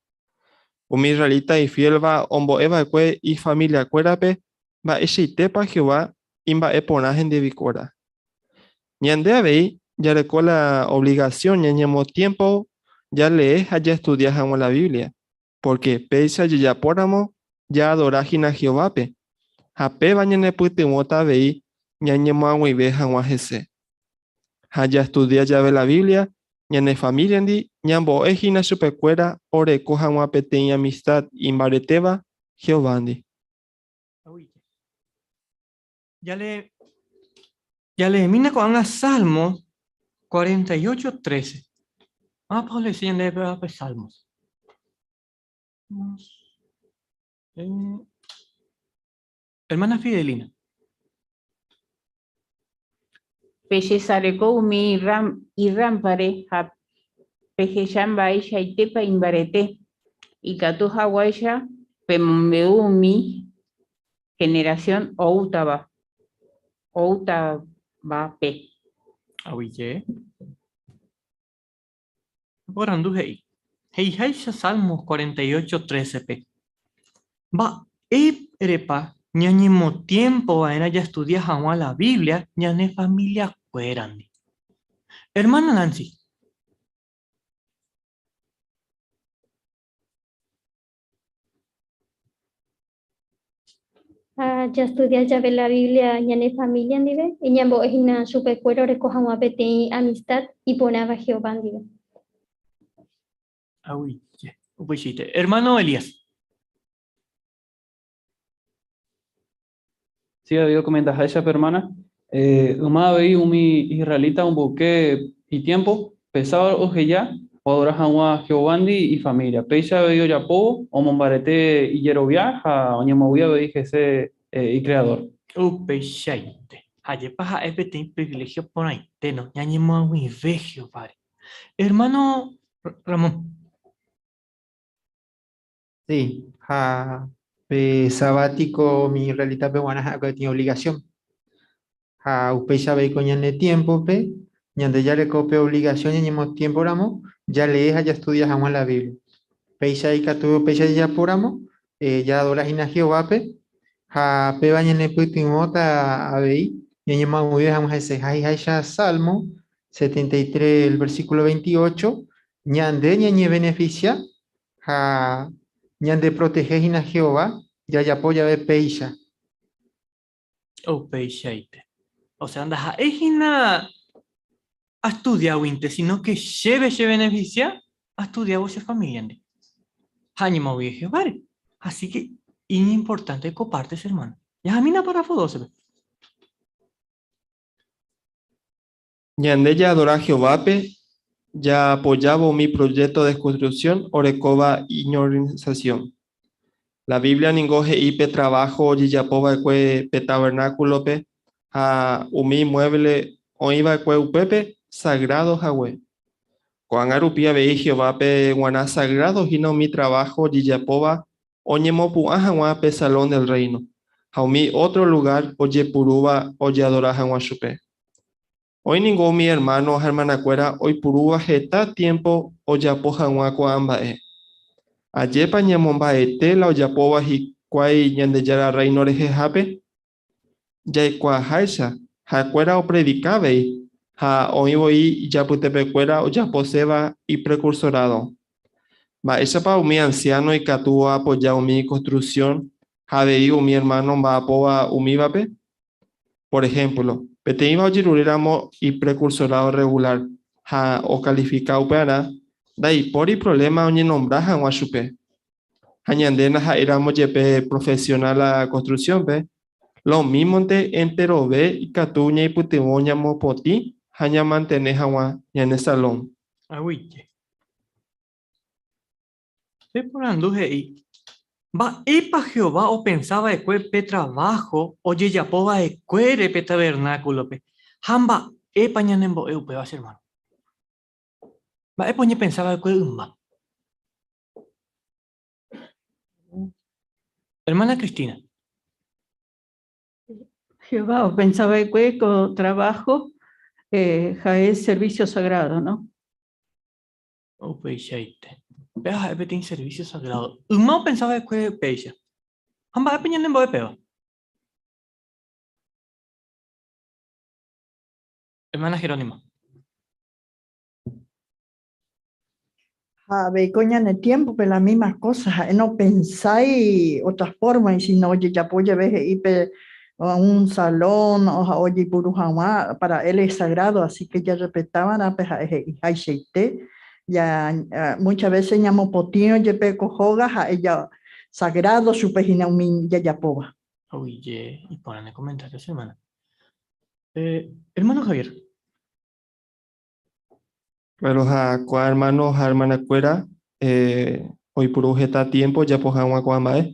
Umi israelita ifiélva ombo'e va'ekue ifamiliakuérape mba'eichaitépa Jehová imba'eporã hendivikuéra. Ñande avei jareko la ovligasión ñañemotiémpo jalee ha jastudia hag̃ua la Biblia, pórke péicha jajapóramo jaadora hína Jehovápe, ha péva ñanepytyvõta avei ñañemoag̃uive hag̃ua hese. Ha jastudia jave la Biblia ñane famíliandi ñambo'e hína chupekuéra oreko hag̃ua peteĩ amistad imbaretéva Jehovándi.
Jaleemína ko'ág̃a Salmos 48, 13. Mávapa oleese ñandéve pe Salmos? Hermana Fidelina.
Pejesareko umi irrámpare ha pehecha mba'eichaitépa imbarete, ikatu haguáicha pemombe'u umi generación oútava, oútavape.
Aguyje. Porandu he'i, he'iháicha Salmos 48, 13-pe, Mba'e Mba'érepa ñañemotiémpo va'erã jastudia hag̃ua la Biblia ñane familiakuérandi? Ermána Nancy.
Ha jastudia jave la Biblia ñane família ndive, iñambo'e hína chupekuéra oreko hag̃ua peteĩ amistad iporãva Jehová ndive.
Aguyje. Upeichaite. Ermáno Elías.
Sí, avei okomentaháicha pe ermána, yma avei umi israelita omboyke itiémpo pe sábado oheja oadora hag̃ua Jehovándi ifamília. Péicha avei ojapóvo omombarete ijerovia ha oñemoag̃ui avei hese Ikreadór.
Upeichaite. Ajépa ha'e peteĩ priviléhio porãite, no? Ñañemoag̃uive Jehováre. Ermáno Ramón.
Sí, ha pe sabático umi israelítape g̃uarã ha'e peteĩ obligación. Ha upéicha avei ko ñane tiémpope, ñande jareko pe obligación ñañemotiémporamo jalee ha jastudia hag̃ua la Biblia. Péicha ikatu péicha jajapóramo, jaadora hína Jehovápe ha péva ñanepytyvõta avei ñañemoag̃uive hag̃ua hese. Ha he'iháicha Salmo 73, el versículo 28, ñande ñañevenefisia Ha ñandeprotehe hína Jehová jajapo jave péicha.
Upeichaite. Osea, ndaha'éi hína astudiáguinte, síno ke chéve chevenefisia astudiávo che famíliandi. Ha añemoag̃ui Jehováre. Así ke iñimportánte ko párte che ermáno. Jahamína párrafo dócepe.
Ñande jaadora Jehovápe jaapojávo umi projékto de konstruksión orekóva iñorganisasión. La Biblia ningo he'i pe traváho ojejapo va'ekue pe tavernákulope ha umi muévle oĩ va'ekue upépe sagrádo hague. Ko'ág̃a rupi avei Jehovápe g̃uarã sagrádo hína umi traváho ojejapóva oñemopu'ã hag̃ua pe Salón del Reino ha umi ótro lugár ojepurúva ojeadora hag̃ua chupe. Oĩ ningo umi ermáno ha ermanakuéra oipurúva heta tiémpo ojapo hag̃ua ko'ã mba'e. Ajépa ñamomba'ete la ojapóva hikuái Ñandejára Rréino rehehápe? Jaikuaaháicha, ha'ekuéra opredika avei ha oĩ voi ijapytepekuéra ojaposéva iprekursorádo. Mba'éichapa umi ansiáno ikatu oapoja umi konstruksión ha avei umi ermáno omba'apóva umívape? Por ehémplo, peteĩva ojeruréramo iprekursorádo rregulár ha okalifika upearã, ndaipóri provléma oñenombra hag̃ua chupe. Ha ñande ndaha'éiramo jepe profesionál la konstruksiónpe, lomímonte enterove ikatu ñaipytyvõ ñamopotĩ ha ñamantene hag̃ua ñane salón.
Aguyje. Pe porandu he'i, Mba'épa Jehová opensa va'ekue pe traváho ojejapo va'ekuére pe tavernákulope, ha mba'épa ñanembo'e upéva che ermáno? Mba'épa oñepensa va'ekue yma? Hermana Cristina.
Jehová opensa va'ekue ko trabajo ha'e servicio sagrado, no?
Upeichaite. Péva ha'e peteĩ servicio sagrado. Yma opensa va'ekue péicha. Ha mba'épa ñanembo'e péva? Hermana Jerónima.
Ha avei ko ñane tiémpope la misma cosa, ha'e nopensái otra forma, sino ojejapo jave he'i pe un salón ha ojeipuru hag̃ua, para él es sagrado, así que jarrespetava'erã pe ha'e he'ihaichaite, ja muchas veces ñamopotĩrõ jepe ko hóga ha'e ja sagrado chupe hína umi jajapóva.
Oguije iporã ne comentario che hermana. Hermano Javier.
Claro, ha ko'ã hermano ha hermana-kuéra oipuru heta tiempo ojapo hag̃ua ko'ã mba'e.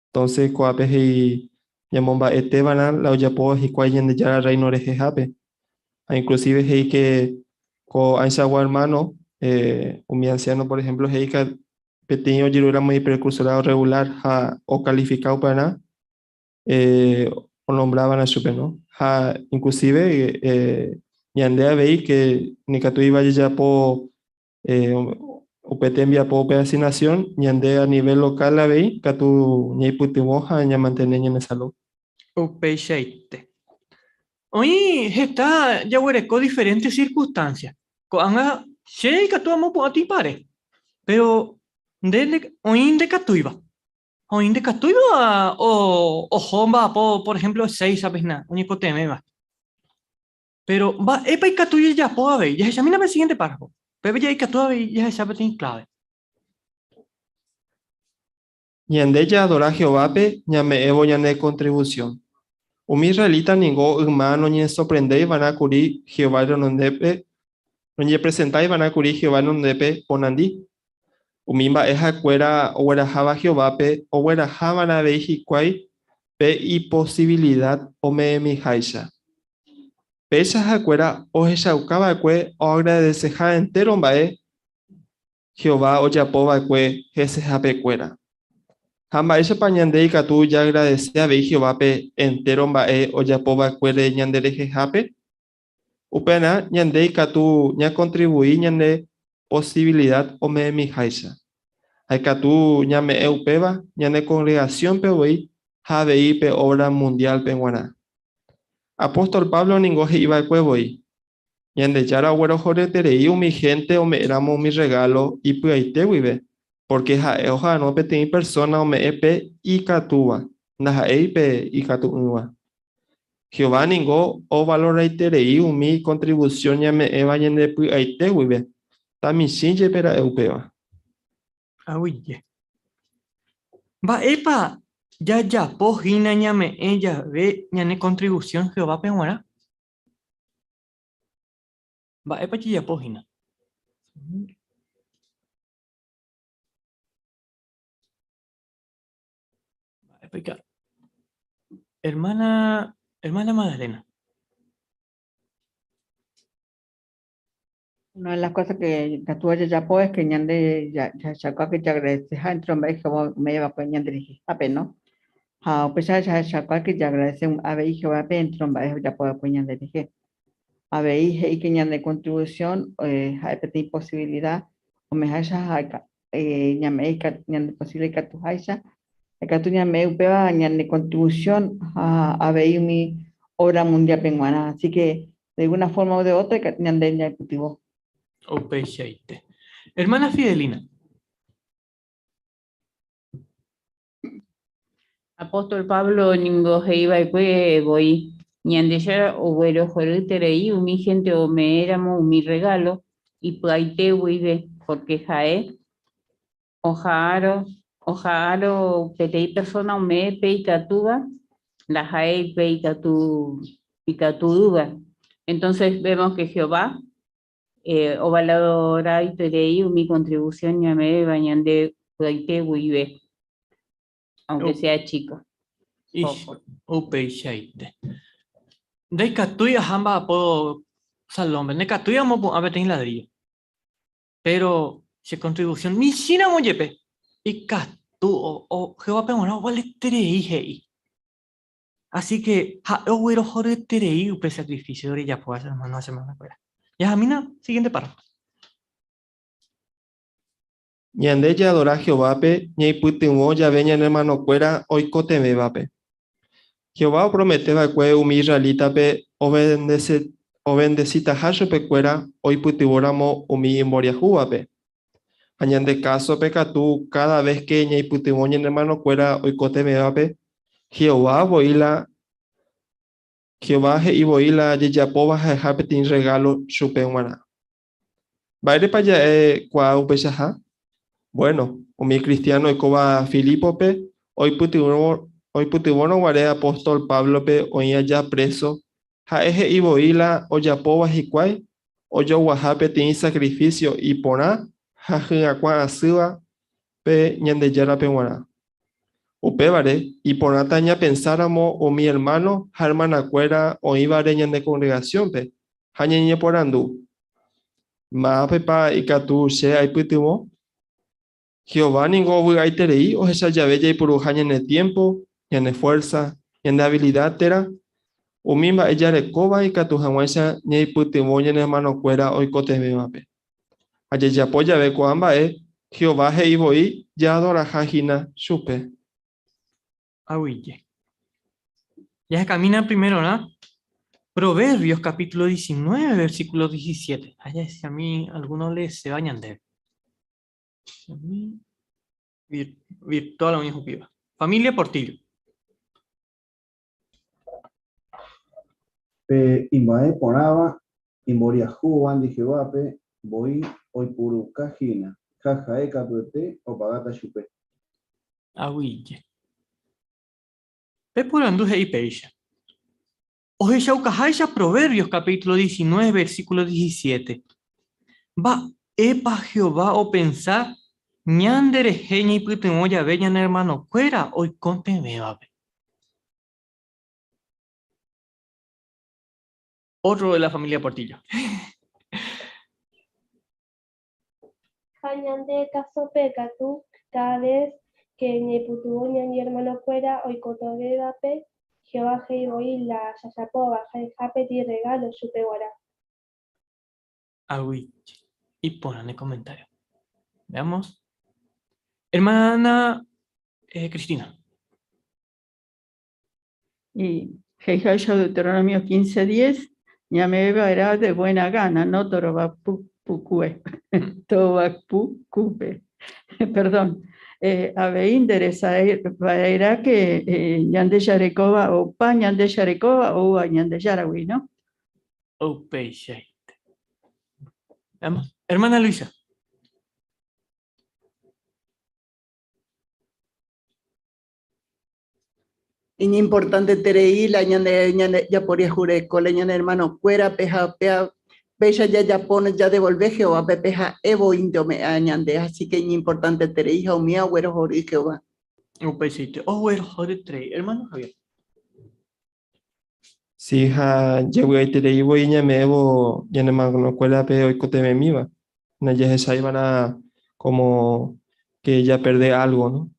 Entonces ko'ápe he'i ñamomba'etéva'erã la ojapóva hikuái Ñandejára Reino rehehápe. Ha inclusive he'i que ko'ãichagua hermano, umi anciano por ejemplo he'i peteĩ ojeruréramo iprekursorado regular ha okalifika upearã, onombráva'erã chupe, no? Ha inclusive ñande avei ke nikatu iva jajapo Upe tembiapo upe asignación ñande a nivel local avei katu ñaipytyvõ ha ñamantene ñane salón.
Upeichaite. Oĩ heta jaguereko diferente circunstancia. Ko'ág̃a che ikatu amopu'ã tĩpare, pero nde oĩ ndekatúiva. Ha oĩ ndekatúiva oho mba'apo, por ejemplo, Ezeiza-pe hína, oñekotevẽva. Péro mba'épa ikatu jajapo avei? Jahechamína pe siguiente párrafo. Upépe jaikatu avei jahecha peteĩ kláve.
Ñande jaadora Jehovápe ñame'ẽvo ñane kontrivusión. Umi israelita ningo yma noñesorprendéi va'erã kuri Jehová renondépe, noñepresentái va'erã kuri Jehová renondépe ponandi. Umi mba'e ha'ekuéra ogueraháva Jehovápe ogueraha va'erã avei hikuái pe iposivilida ome'ẽmiháicha. Péicha ha'ekuéra ohechauka va'ekue oagradeseha entéro mba'e Jehová ojapo va'ekue hesehapekuéra. Ha mba'éichapa ñande ikatu jaagradese avei Jehovápe entéro mba'e ojapo va'ekuére ñanderehehápe? Upearã ñande ikatu ñakontrivui ñane posivilida ome'ẽmiháicha. Ha ikatu ñame'ẽ upéva ñane kongregasiónpe voi ha avei pe óvra mundiálpe g̃uarã. Apóstol Pablo ningo he'i va'ekue voi, Ñandejára oguerohoryeterei umi hénte ome'ẽramo umi rregálo ipy'aite guive, pórke ha'e oha'arõ peteĩ persóna ome'ẽ pe ikatúva, ndaha'éi pe ikatu'ỹva. Jehová ningo ovaloraiterei umi kontrivusión ñame'ẽva ñande py'aite guive, tamichĩ jepe ra'e upéva.
Aguyje. Mba'épa jajapo hína ñame'ẽ jave ñane kontrivusión Jehovápe g̃uarã? Mba'épa jajapo hína? Mba'épa ikatu? Hermana, hermana Magdalena.
Una de las cosas que ikatu jajapo es que ñande jahechauka que jaagradeceha entéro mba'e Jehová ome'ẽ va'ekue ñanderehehápe, no? Ha upéicha jahechauka que jaagradece avei Jehovápe entéro mba'e ojapo va'ekue ñanderehe. Avei he'i que ñane contribución ha'e peteĩ posibilidad ome'ẽháicha ha ñame'ẽ ñande posible ikatuháicha, ikatu ñame'ẽ upéva ñane contribución ha avei umi obra mundial-pe g̃uarã. Así que de alguna forma o de otra ñande ñaipytyvõ.
Upeichaite. Hermana Fidelina.
Apóstol Pablo ningo he'i va'ekue voi, Ñandejára oguerohoryeterei umi hénte ome'ẽramo umi rregálo ipy'aite guive, pórke ha'e oha'arõ oha'arõ peteĩ persóna ome'ẽ pe ikatúva, ndaha'éi pe ikatu ikatu'ỹva. Entonces vemos que Jehová ovaloraiterei umi contribución ñame'ẽva ñande py'aite guive, aunque sea chico.
Poco. Upeichaite. Ndaikatúi aha mba'apo salónpe, ndaikatúi amopu'ã peteĩ ladrillo. Péro che contribución michĩramo jepe ikatu Jehovápe g̃uarã ovaleterei he'i. Así que ha'e oguerohoryeterei upe sacrificio rejapóva che hermano ha che hermana-kuéra. Jahamína siguiente párrafo.
Ñande jaadora Jehovápe ñaipytyvõ jave ñane ermanokuéra oikotevẽvape. Jehová opromete va'ekue umi israelítape ovendesitaha chupekuéra oipytyvõramo umi imboriahúvape. Ha ñande kásope katu káda ves ke ñaipytyvõ ñane ermanokuéra oikotevẽvape, Jehová voi la Jehová he'i voi la jejapóva ha'eha peteĩ rregálo chupe g̃uarã. Mba'érepa ja'ekuaa upeichaha? Buéno, umi kristiáno oikóva Filípope oipytyvõrõ guare apóstol Páblope oĩ aja préso, ha'e he'i voi la ojapóva hikuái ojoguaha peteĩ sakrifísio iporã ha hyakuã asýva pe Ñandejárape g̃uarã. Upévare, iporãta ñapensáramo umi ermáno ha ermanakuéra oĩvare ñane kongregasiónpe ha ñañeporandu, Mávapepa ikatu che aipytyvõ? Jehová ningo ovy'aiterei ohecha jave jaipuruha ñane tiémpo, ñane fuérsa, ñande avilida térã umi mba'e jarekóva ikatu hag̃uáicha ñaipytyvõ ñane ermanokuéra oikotevẽvape. Ha jajapo jave ko'ã mba'e, Jehová he'i voi jaadoraha hína chupe.
Aguyje. Jahechamína primerorã Proverbios capítulo 19, versículo 17. Ha jahechami alguno oleeséva ñandéve. Jahechami virtual oñehupíva. Familia Portillo.
Pe imba'e porãva imboriahúvandi Jehovápe voi oipuruka hína, ha ha'e katuete opagáta chupe.
Aguyje. Pe porandu he'i péicha, Ohechaukaháicha Proverbios capítulo 19 versículo 17, Mba'épa Jehová opensa ñanderehe ñaipytyvõ jave ñane ermanokuéra oikotevẽvape? Otro de la familia Portillo.
Ha ñande kásope katu, káda ves ke ñaipytyvõ ñane ermanokuéra oikotevẽvape, Jehová he'i voi la jajapóva ha'eha peteĩ rregálo chupe g̃uarã.
Aguyje. Iporã ne comentario. Veamos. Hermana Cristina.
Y he'iháicha Deuteronomio 15:10, ñame'ẽ va'erã de buena gana, no torovapukue, tovapukúpe. Perdón. Avei nderesarái va'erã que ñande jarekóva opa ñande jarekóva oúva Ñandejáragui, no?
Upeichaite. Veamos. Hermana Luisa.
Iñimportanteterei la ñande ñande japoriahureko la ñane hermanokuérape ha péa péicha jajapóne jadevolve Jehovápe pe ha'e voínte ome'ẽ ñande, así que iñimportanteterei ha umíva oguerohory Jehová.
Upeichaite, oguerohoryterei. Hermano Javier.
Sí, ha javy'aiterei voi ñame'ẽvo ñane hermanokuérape oikotevẽmíva, ndajahechaiva'erã como que japerde algo, no?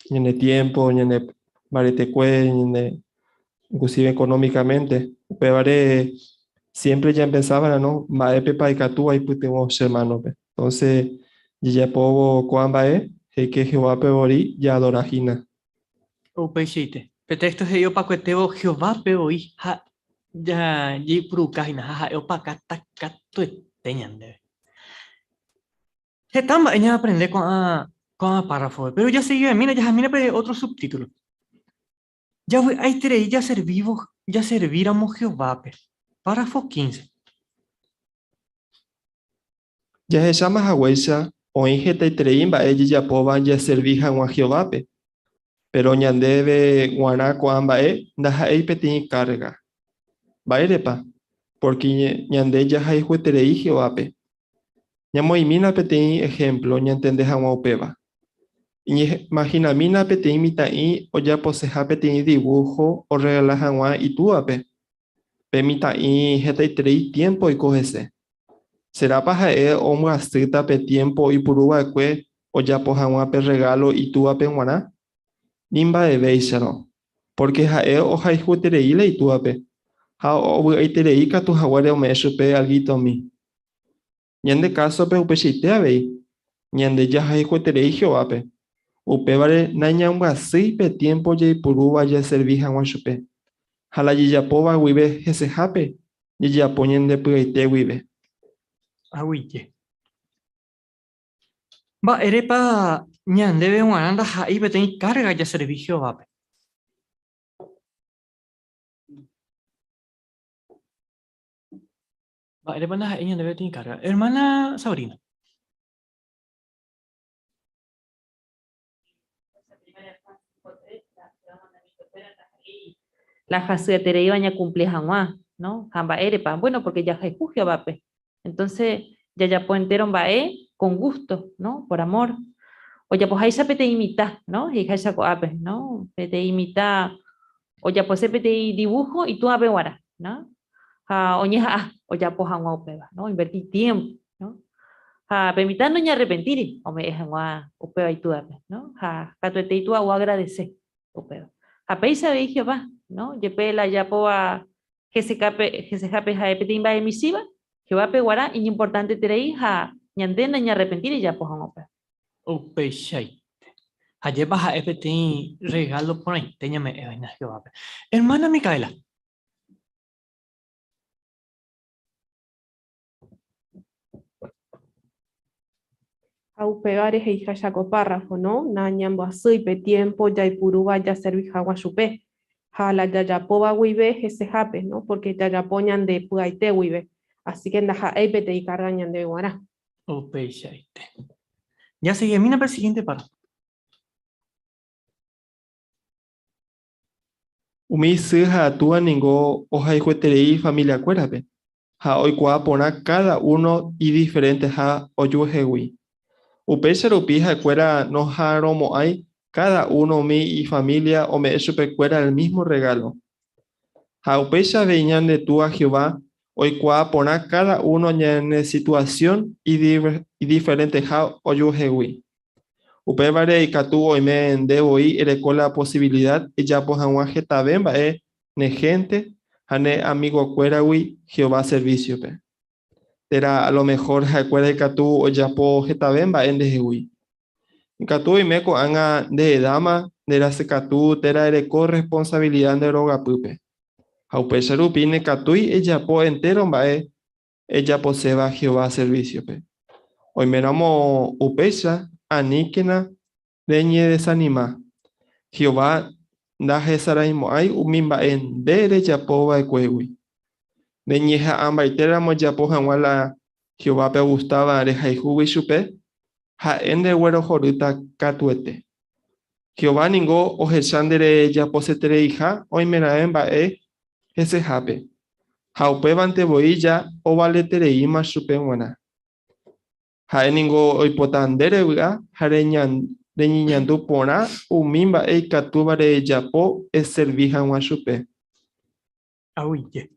Ñane tiempo, ñane mbaretekue, ñane inclusive económicamente. Upévare siempre ñapensava'erã, no? Mba'épepa ikatu aipytyvõ che hermano-pe. Entonces, jajapóvo ko'ã mba'e, he'ike Jehovápe voi jaadora hína.
Upeichaite. Pe téxto he'i opakuetévo Jehovápe voi ha jaipuruka hína ha ha'e opakáta katuete ñandéve. Heta mba'e ñaaprende ko'ã ko'ã párrafope, péro jasegivemína jahamína pe ótro subtítulo. Javy'aiterei jaservívo jaservíramo Jehovápe. Párrafo 15.
Jahecháma haguéicha, oĩ hetaiterei mba'e jajapóva jaservi hag̃ua Jehovápe. Péro ñandéve g̃uarã ko'ã mba'e ndaha'éi peteĩ kárga. Mba'érepa? Pórke ñande jahayhueterei Jehovápe. Ñamoĩmína peteĩ ehémplo ñantende hag̃ua upéva. Iñimahinamína peteĩ mitã'i ojaposeha peteĩ divúho orregala hag̃ua itúvape. Pe mitã'i hetaiterei tiémpo oiko hese. Serápa ha'e ombyasýta pe tiémpo oipuru va'ekue ojapo hag̃ua pe rregálo itúvape g̃uarã? Ni mba'evéicharõ, pórke ha'e ohayhueterei la itúvape, ha ovy'aiterei katu haguére ome'ẽ chupe algitomi. Ñande kásope upeichaite avei, ñande jahayhueterei Jehovápe, upévare nañambyasýi pe tiémpo jaipurúva jaservi hag̃ua chupe, ha la jajapóva guive hesehápe jajapo ñande py'aite guive.
Aguyje. Mba'érepa ñandéve g̃uarã ndaha'éi peteĩ kárga jaservi Jehovápe? Mba'érepa ndaha'éi ñandéve peteĩ kárga? Ermána Sabrina.
La hasyetereíva ñakumpli hag̃ua, no? Ha mba'érepa? Bueno, porque jahayhu Jehovápe. Entonces, jajapo entéro mba'e con gusto, no? Por amor. Ojapoháicha peteĩ mitã, no? He'iháicha ko'ápe, no? Peteĩ mitã ojapose peteĩ dibujo itúape g̃uarã, no? Ha oñeha'ã ojapo hag̃ua upéva, no? Oinverti tiempo, no? Ha pe mitã noñearrepentíri ome'ẽ hag̃ua upéva itúape, no? Ha katuete itúa oagradese upéva. Ha péicha avei Jehová, no? Jepe la ajapóva hesekápe, hesehápe ha'e peteĩ mba'e michĩva, Jehovápe guarã iñimportanteterei ha ñande nañearrepentíri jajapo hag̃ua upéva.
Upeichaite. Ajépa ha'e peteĩ regalo porãite ñame'ẽva hína Jehovápe. Hermana Micaela.
Ha upévare he'iháicha ko párrafo, no? Nañambyasýi pe tiémpo jaipurúva jaservi hag̃ua chupe, ha la jajapóva guive hesehápe, no? Pórke jajapo ñande py'aite guive. Así ke ndaha'éi peteĩ kárga ñandéve g̃uarã.
Upeichaite. Jaseguimína pe siguiente párrafo.
Umi sy ha túa ningo ohayhueterei ifamiliakuérape, ha oikuaa porã káda uno idiferenteha ojuehegui. Upéicha rupi ha'ekuéra noha'arõmo'ãi káda uno umi ifamília ome'ẽ chupekuéra el mísmo rregálo. Ha upéicha avei ñande Túa Jehová oikuaa porã káda uno ñane situasión idiferenteha ojuehegui. Upévare ikatu oime nde voi ereko la posivilida ejapo hag̃ua hetave mba'e ne hénte ha ne amigokuéragui Jehová servísiope. Térã a lo mehór ha'ekuéra ikatu ojapo hetave mba'e ndehegui. Ikatu oime ko'ág̃a nde edáma, nderasykatu térã ereko rresponsavilida nde rogapýpe. Ha upéicha rupi nekatúi ejapo entéro mba'e ejaposéva Jehová servísiope. Oiméramo upéicha, aníkena reñedesanima. Jehová ndahesaraimo'ãi umi mba'e nde rejapo va'ekuégui. Reñeha'ãmbaitéramo ejapo hag̃ua la Jehovápe ogustáva rehayhúgui chupe, ha'e ndeguerohorýta katuete. Jehová ningo ohecha nde rejaposetereiha oimeraẽ mba'e hesehápe, ha upévante voi ja ovaletereíma chupe g̃uarã. Ha'e ningo oipota nde revy'a ha reñeñandu porã umi mba'e ikatúva rejapo eservi hag̃ua chupe.
Aguyje.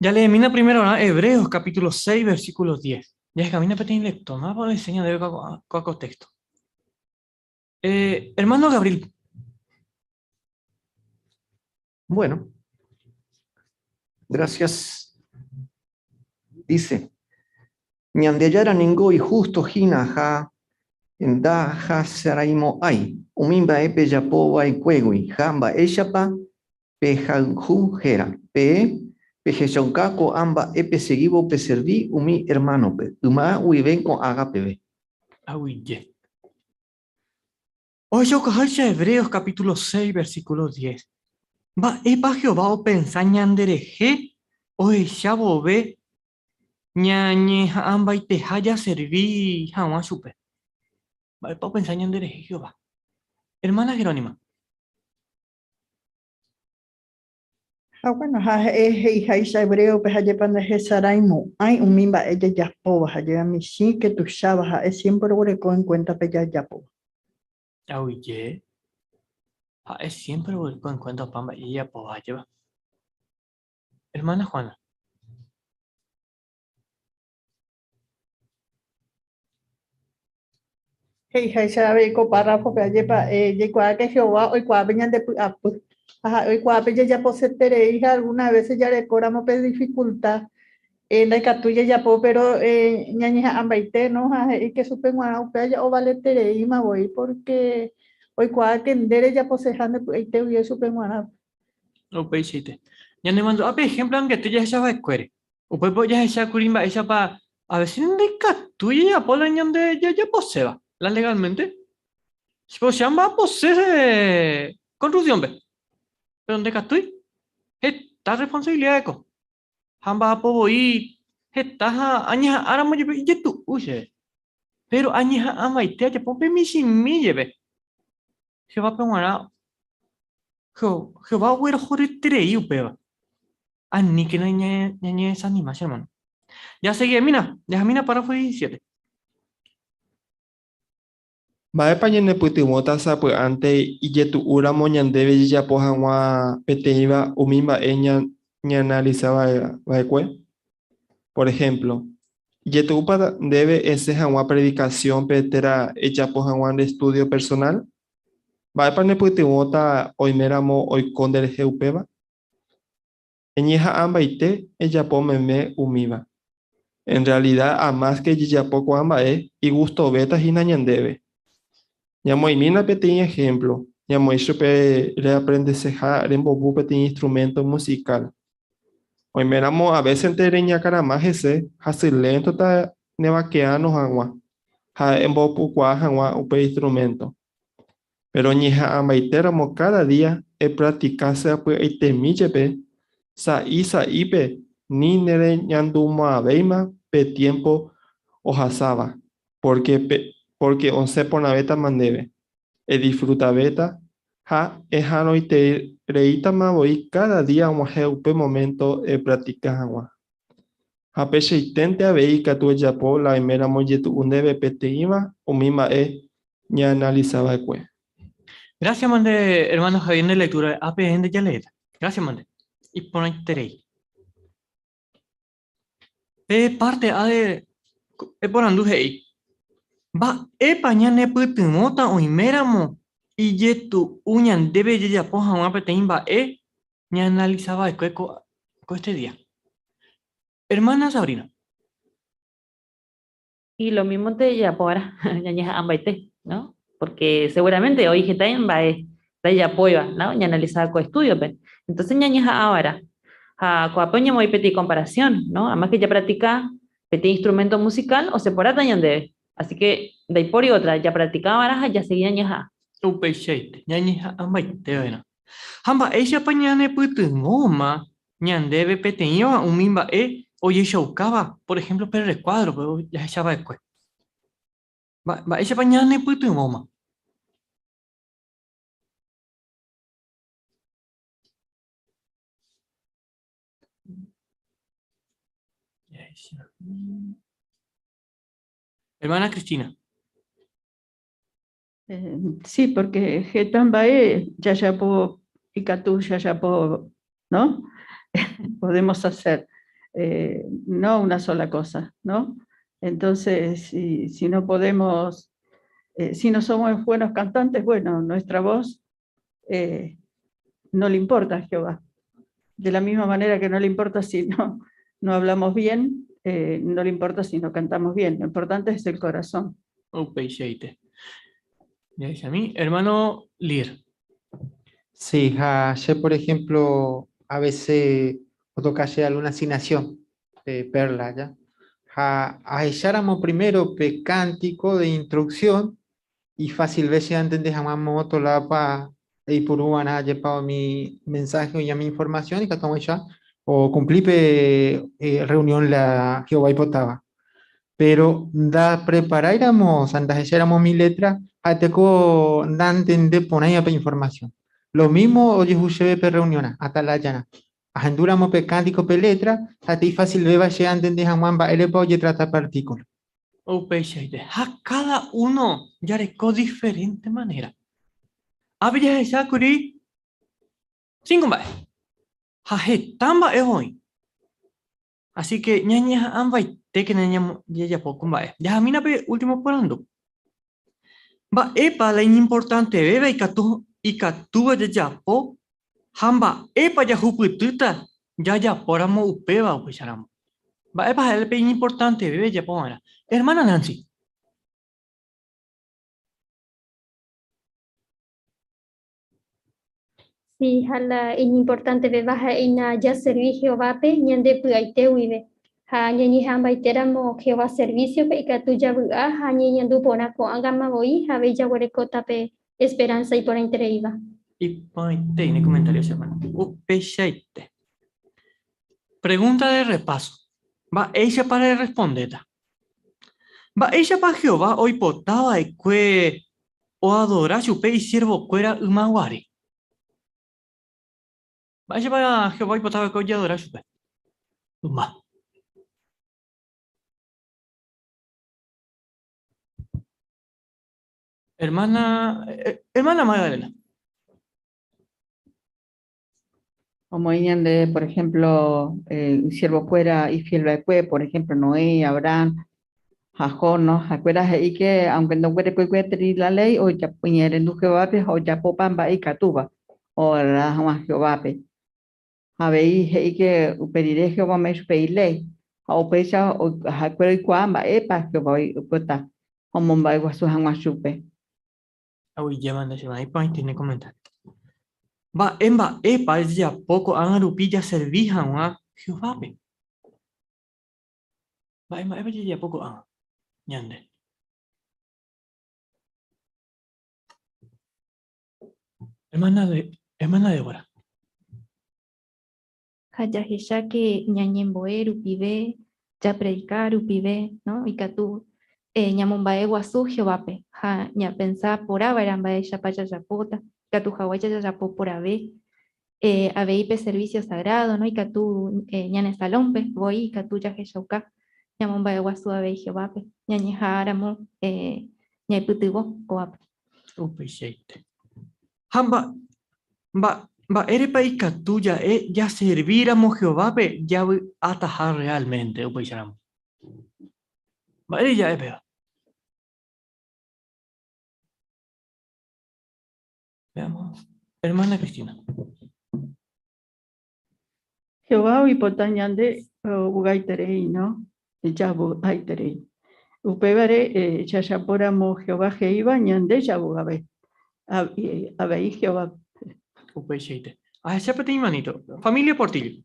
Jaleemína primerorã Hebreos capítulo 6 versículo 10. Jahekamína peteĩ lector, mávapa oenseña ndéve ko'ã ko texto. Eh, hermano Gabriel.
Bueno, gracias. Dice, Ñandejára ningo ihusto hína ha ndahasaraimo'ãi umi mba'e pejapo va'ekuégui ha mba'éichapa pehayhu héra. Peẽ pehechauka ko'ã mba'e pesegívo peservi umi ermánope, yma guive ko'ág̃a peve.
Aguyje. Ohechaukaháicha Hebreos capítulo 6 versículo 10, mba'épa Jehová opensa ñanderehe ohecha vove ñañeha'ãmbaiteha jaservi hag̃ua chupe? Mba'épa opensa ñanderehe Jehová? Hermana Jerónima.
Ha bueno, ha he'e he'iháicha hebréope ha jepa ndahesaraimo'ãi umi mba'e jajapóva ha jeva michĩ ke tuicháva ha'e siémpre oguereko en kuénta pe jajapóva.
Aguyje, ha'e siémpre oguereko en kuénta opa mba'e jajapóva ha jeva. Hermana Juana.
He'iháicha avei ko párrafope, ajépa jaikuaa ke Jehová oikuaa pe ñande py'apy. Ha ha'e oikuaa pe jajaposeterei ha alguna vése jarekóramo pe difikulta ndaikatúi jajapo, péro ñañeha'ãmbaite, no? Ha he'i ke chupe g̃uarã upéva ja ovaletereíma voi, pórke oikuaa ke nde rejaposeha nde py'aite guive chupe g̃uarã.
Upeichaite. Ñanemandu'a pe ehémplo angete jahecha va'ekuére. Upépe ojahecha kuri mba'éichapa a veces ndaikatúi jajapo la ñande jajaposéva, la legalmente. O sea, mba'apose construcción-pe, pero ndaikatúi. Heta responsabilidad ko. Ha mba'apo voi heta ha añeha'ãramo jepe ijetu'u chéve. Pero añeha'ãmbaite ajapo pe michĩmi jepe. Jehovápe g̃uarã, Jehová oguerohoryeterei upéva. Aníkena ñañedesanima, che hermano. Jaseguimína, jahamína párrafo 17.
Mba'épa ñanepytyvõta sapy'ánte ijetu'úramo ñandéve jajapo hag̃ua peteĩva umi mba'e ñaanalisa va'ekue? Por ehémplo, ijetu'úpa ndéve esẽ hag̃ua predikasiónpe térã ejapo hag̃ua nde estúdio personál? Mba'épa nepytyvõta oiméramo oiko nderehe upéva? Eñeha'ãmbaite ejapo meme umíva. En realidad, amáske jajapo ko'ã mba'e, igustovéta hína ñandéve. Ñamoĩmína peteĩ ejemplo, ñamoĩ chupe reaprendeseha rembopu peteĩ instrumento musical. Oiméramo a vécente reñakarama hese, hasyléntota nevakeáno hag̃ua ha embopukuaa hag̃ua upe instrumento. Péro ñeha'ãmbaitéramo káda día epractikase apy'aitemi jepe, sa'i sa'ípe ni nereñandumo'ãvéima pe tiémpo ohasáva, pórke pórke osẽ porãvétama ndéve, edisfrutavéta ha eha'arõitereítama voi káda día og̃uahẽ upe moménto epractika hag̃ua. Ha peichaiténte avei ikatu ejapo la oiméramo ijetu'u ndéve peteĩva umi mba'e ñaanalisa va'ekue.
Gracias mante hermano Javier nde lectura ápe nde jaleéta. Gracias mante. Iporãiterei. Pe parte A de eporandu he'i, Mba'épa ñanepytyvõta oiméramo ijetu'u ñandéve jajapo hag̃ua peteĩ mba'e ñaanalisa va'ekue ko este día? Hermana Sabrina.
Y lo mismo te japo va'erã ñañeha'ãmbaite, ¿no? Porque seguramente oĩ heta mba'e ndajapóiva, ¿no? Ñaanalisáva ko estudio-pe. Entonces ñañeha'ã va'erã. Ha ko'ápe oñemoĩ peteĩ comparación, ¿no? A más que japractika peteĩ instrumento musical osẽ porãta ñandéve. Así que ndaipóri otra, japractika va'erã ha jasegi ñañeha'ã.
Upeichaite, ñañeha'ãmbaite va'erã. Ha mba'éichapa ñanepytyvõma ñandéve peteĩva umi mba'e ojechaukáva, por ejemplo, pe recuadro-pe jahecha va'ekue? Mba'éichapa ñanepytyvõma? Hermana Cristina.
Sí, porque heta mba'e jajapo ikatu jajapo, ¿no? Podemos hacer, no una sola cosa, ¿no? Entonces, si, si no podemos, si no somos buenos cantantes, bueno, nuestra voz no le importa a Jehová. De la misma manera que no le importa si no, no hablamos bien, no le importa si no cantamos bien. Lo importante es el corazón.
Upeichaite. Jahechami, hermano Lir.
Sí, ha che por ejemplo a veces otoka che alguna asignación de perla ya. Ha ahecháramo primero pe cántico de introducción y fácilve che antende hag̃ua moõto lápa eipuru va'erã ajépa umi mensaje oĩva mi información ikatu hag̃uáicha ocumpli pe reunión la Jehová oipotáva. Péro ndapreparáiramo, osea ndahecháiramo umi létra, ha'eteko nantende porãiva pe informasión. Lo mísmo ojehu chéve pe rreuniõrã, Atalajarã. Ahendúramo pe kántiko pe létra, ha'ete ifasilvéva che antende hag̃ua mba'érepa ojetrata pe artíkulo.
Upeichaite, ha káda uno jareko diferénte manéra. Ápe jahecha kuri sínko mba'e, ha heta mba'e voi. Así que ñañeha'ãmbaitékena jajapo ko mba'e. Jahamína pe último porandu. Mba'épa la iñimportantevéva ikatu ikatúva jajapo ha mba'épa jahupytýta jajapóramo upéva upéicharamo? Mba'épa ha'e pe iñimportantevéva jajapo va'erã? Hermana Nancy.
Si, ha la iñimportantevéva ha'éina jaservi Jehovápe ñande py'aite guive. Ha ñañeha'ãmbaitéramo Jehová servísiope ikatu javy'a ha ñañandu porã ko'ág̃ama voi ha avei jaguerekóta pe esperánsa iporãitereíva.
Iporãite ne comentario che hermana. Upeichaite. Pregunta de repaso. Mba'éichapa rerrespondéta? Mba'éichapa Jehová oipota va'ekue oadora chupe isiervokuéra yma guare? Mba'éichapa Jehová oipota va'ekue ojeadora chupe yma? Hermana, hermana Magdalena.
Omoĩ ñande, por ejemplo, isiervokuéra ifiel va'ekue, por ejemplo, Noé, Abraham ha Job, no? Ha'ekuéra he'i ke aunque ndoguerekói gueteri la léi, ojapo iñe'ẽrendu Jehovápe ha ojapopa mba'e ikatúva oagrada hag̃ua Jehovápe. Ha avei he'i ke upe rire Jehová ome'ẽ chupe iléi. Ha upéicha ha'ekuéra oikuaa mba'épa Jehová oipota omomba'eguasu hag̃ua chupe.
Aguyjéma nde che iporãite ne comentario. Mba'e mba'épa jajapo ko'ág̃a rupi jaservi hag̃ua Jehovápe? Mba'e mba'épa jajapo ko'ág̃a ñande? Hermana de, hermana Débora.
Ha jahecháke ñañembo'e rupive, japredika rupive, no? Ikatu ñamomba'e guasu Jehovápe ha ñapensa porã va'erã mba'éichapa jajapóta, ikatu haguéicha jajapo porãve. Avei pe servicio sagrado, no? Ikatu ñane salónpe voi ikatu jahechauka ñamomba'e guasu avei Jehovápe, ñañeha'ãramo ñaipytyvõ ko'ápe.
Upeichaite. Ha mba'érepa ikatu ja'e jaservíramo Jehovápe javy'ataha realmente upéicharamo? Mba'ére ja'e péva? Veamos. Hermana Cristina.
Jehová oipota ñande ovy'aiterei, no? Javy'aiterei. Upévare jajapóramo Jehová he'íva, ñande javy'ave. Avei Jehová.
Upeichaite. Ahecha peteĩ manito. Familia Portillo.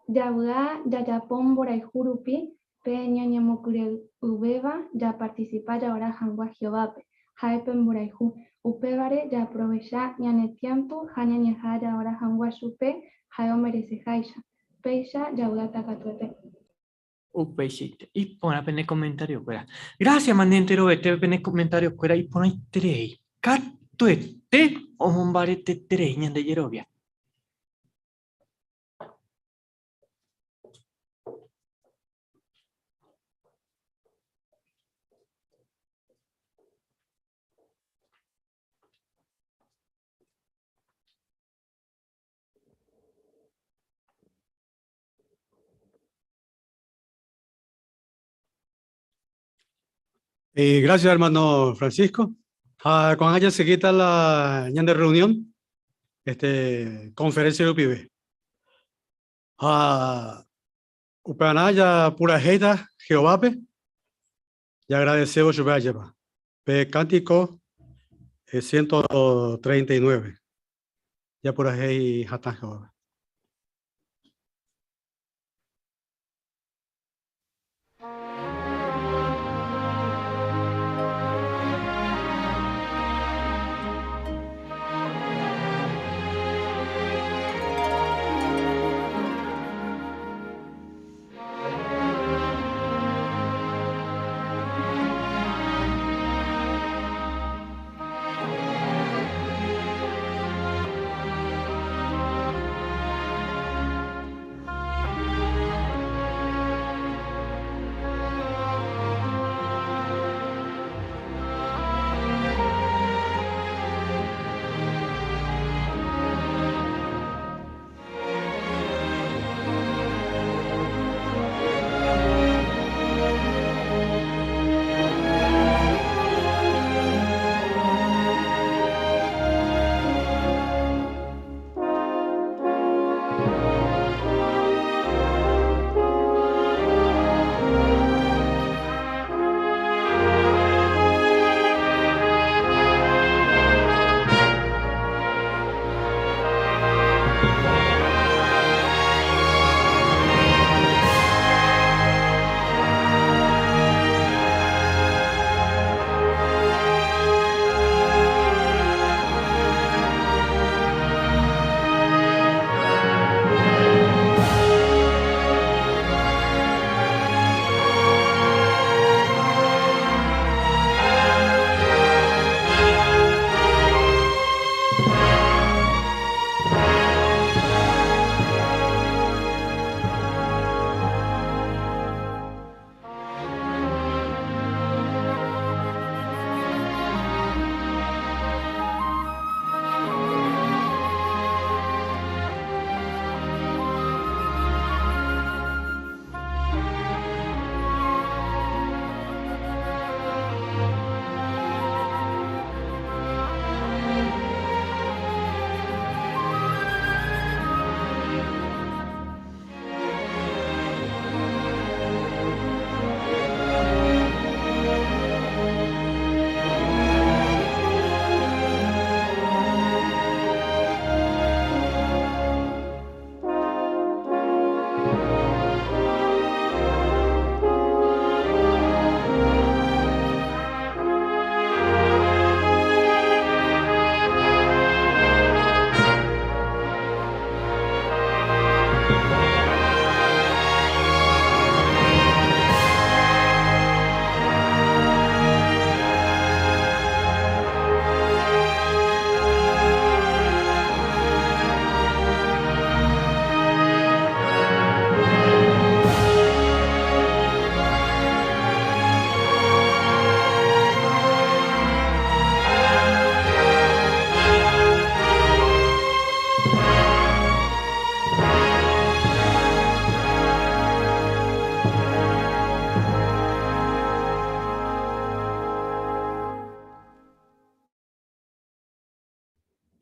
Javy'a jajapo mborayhu rupi pe ñañemokyre'ỹvéva japartisipa jaora hag̃ua Jehovápe, ha'e pe mborayhu. Upévare jaaprovecha ñane tiémpo ha ñañeha'ã jaora hag̃ua chupe ha'e omereseháicha. Péicha javy'áta katuete.
Upeichaite. Iporã pene komentariokuéra. Gracias mante enterovete pene komentariokuéra iporãiterei. Katuete omombareteterei ñande jerovia.
Gracias, hermano Francisco. Ah, con ella se quita la de reunión, este, conferencia de UPB. Ah, upearã purahéita Jehovápe, y agradecemos chupe Pe cántico 139. Japurahéi hatã Jehovápe.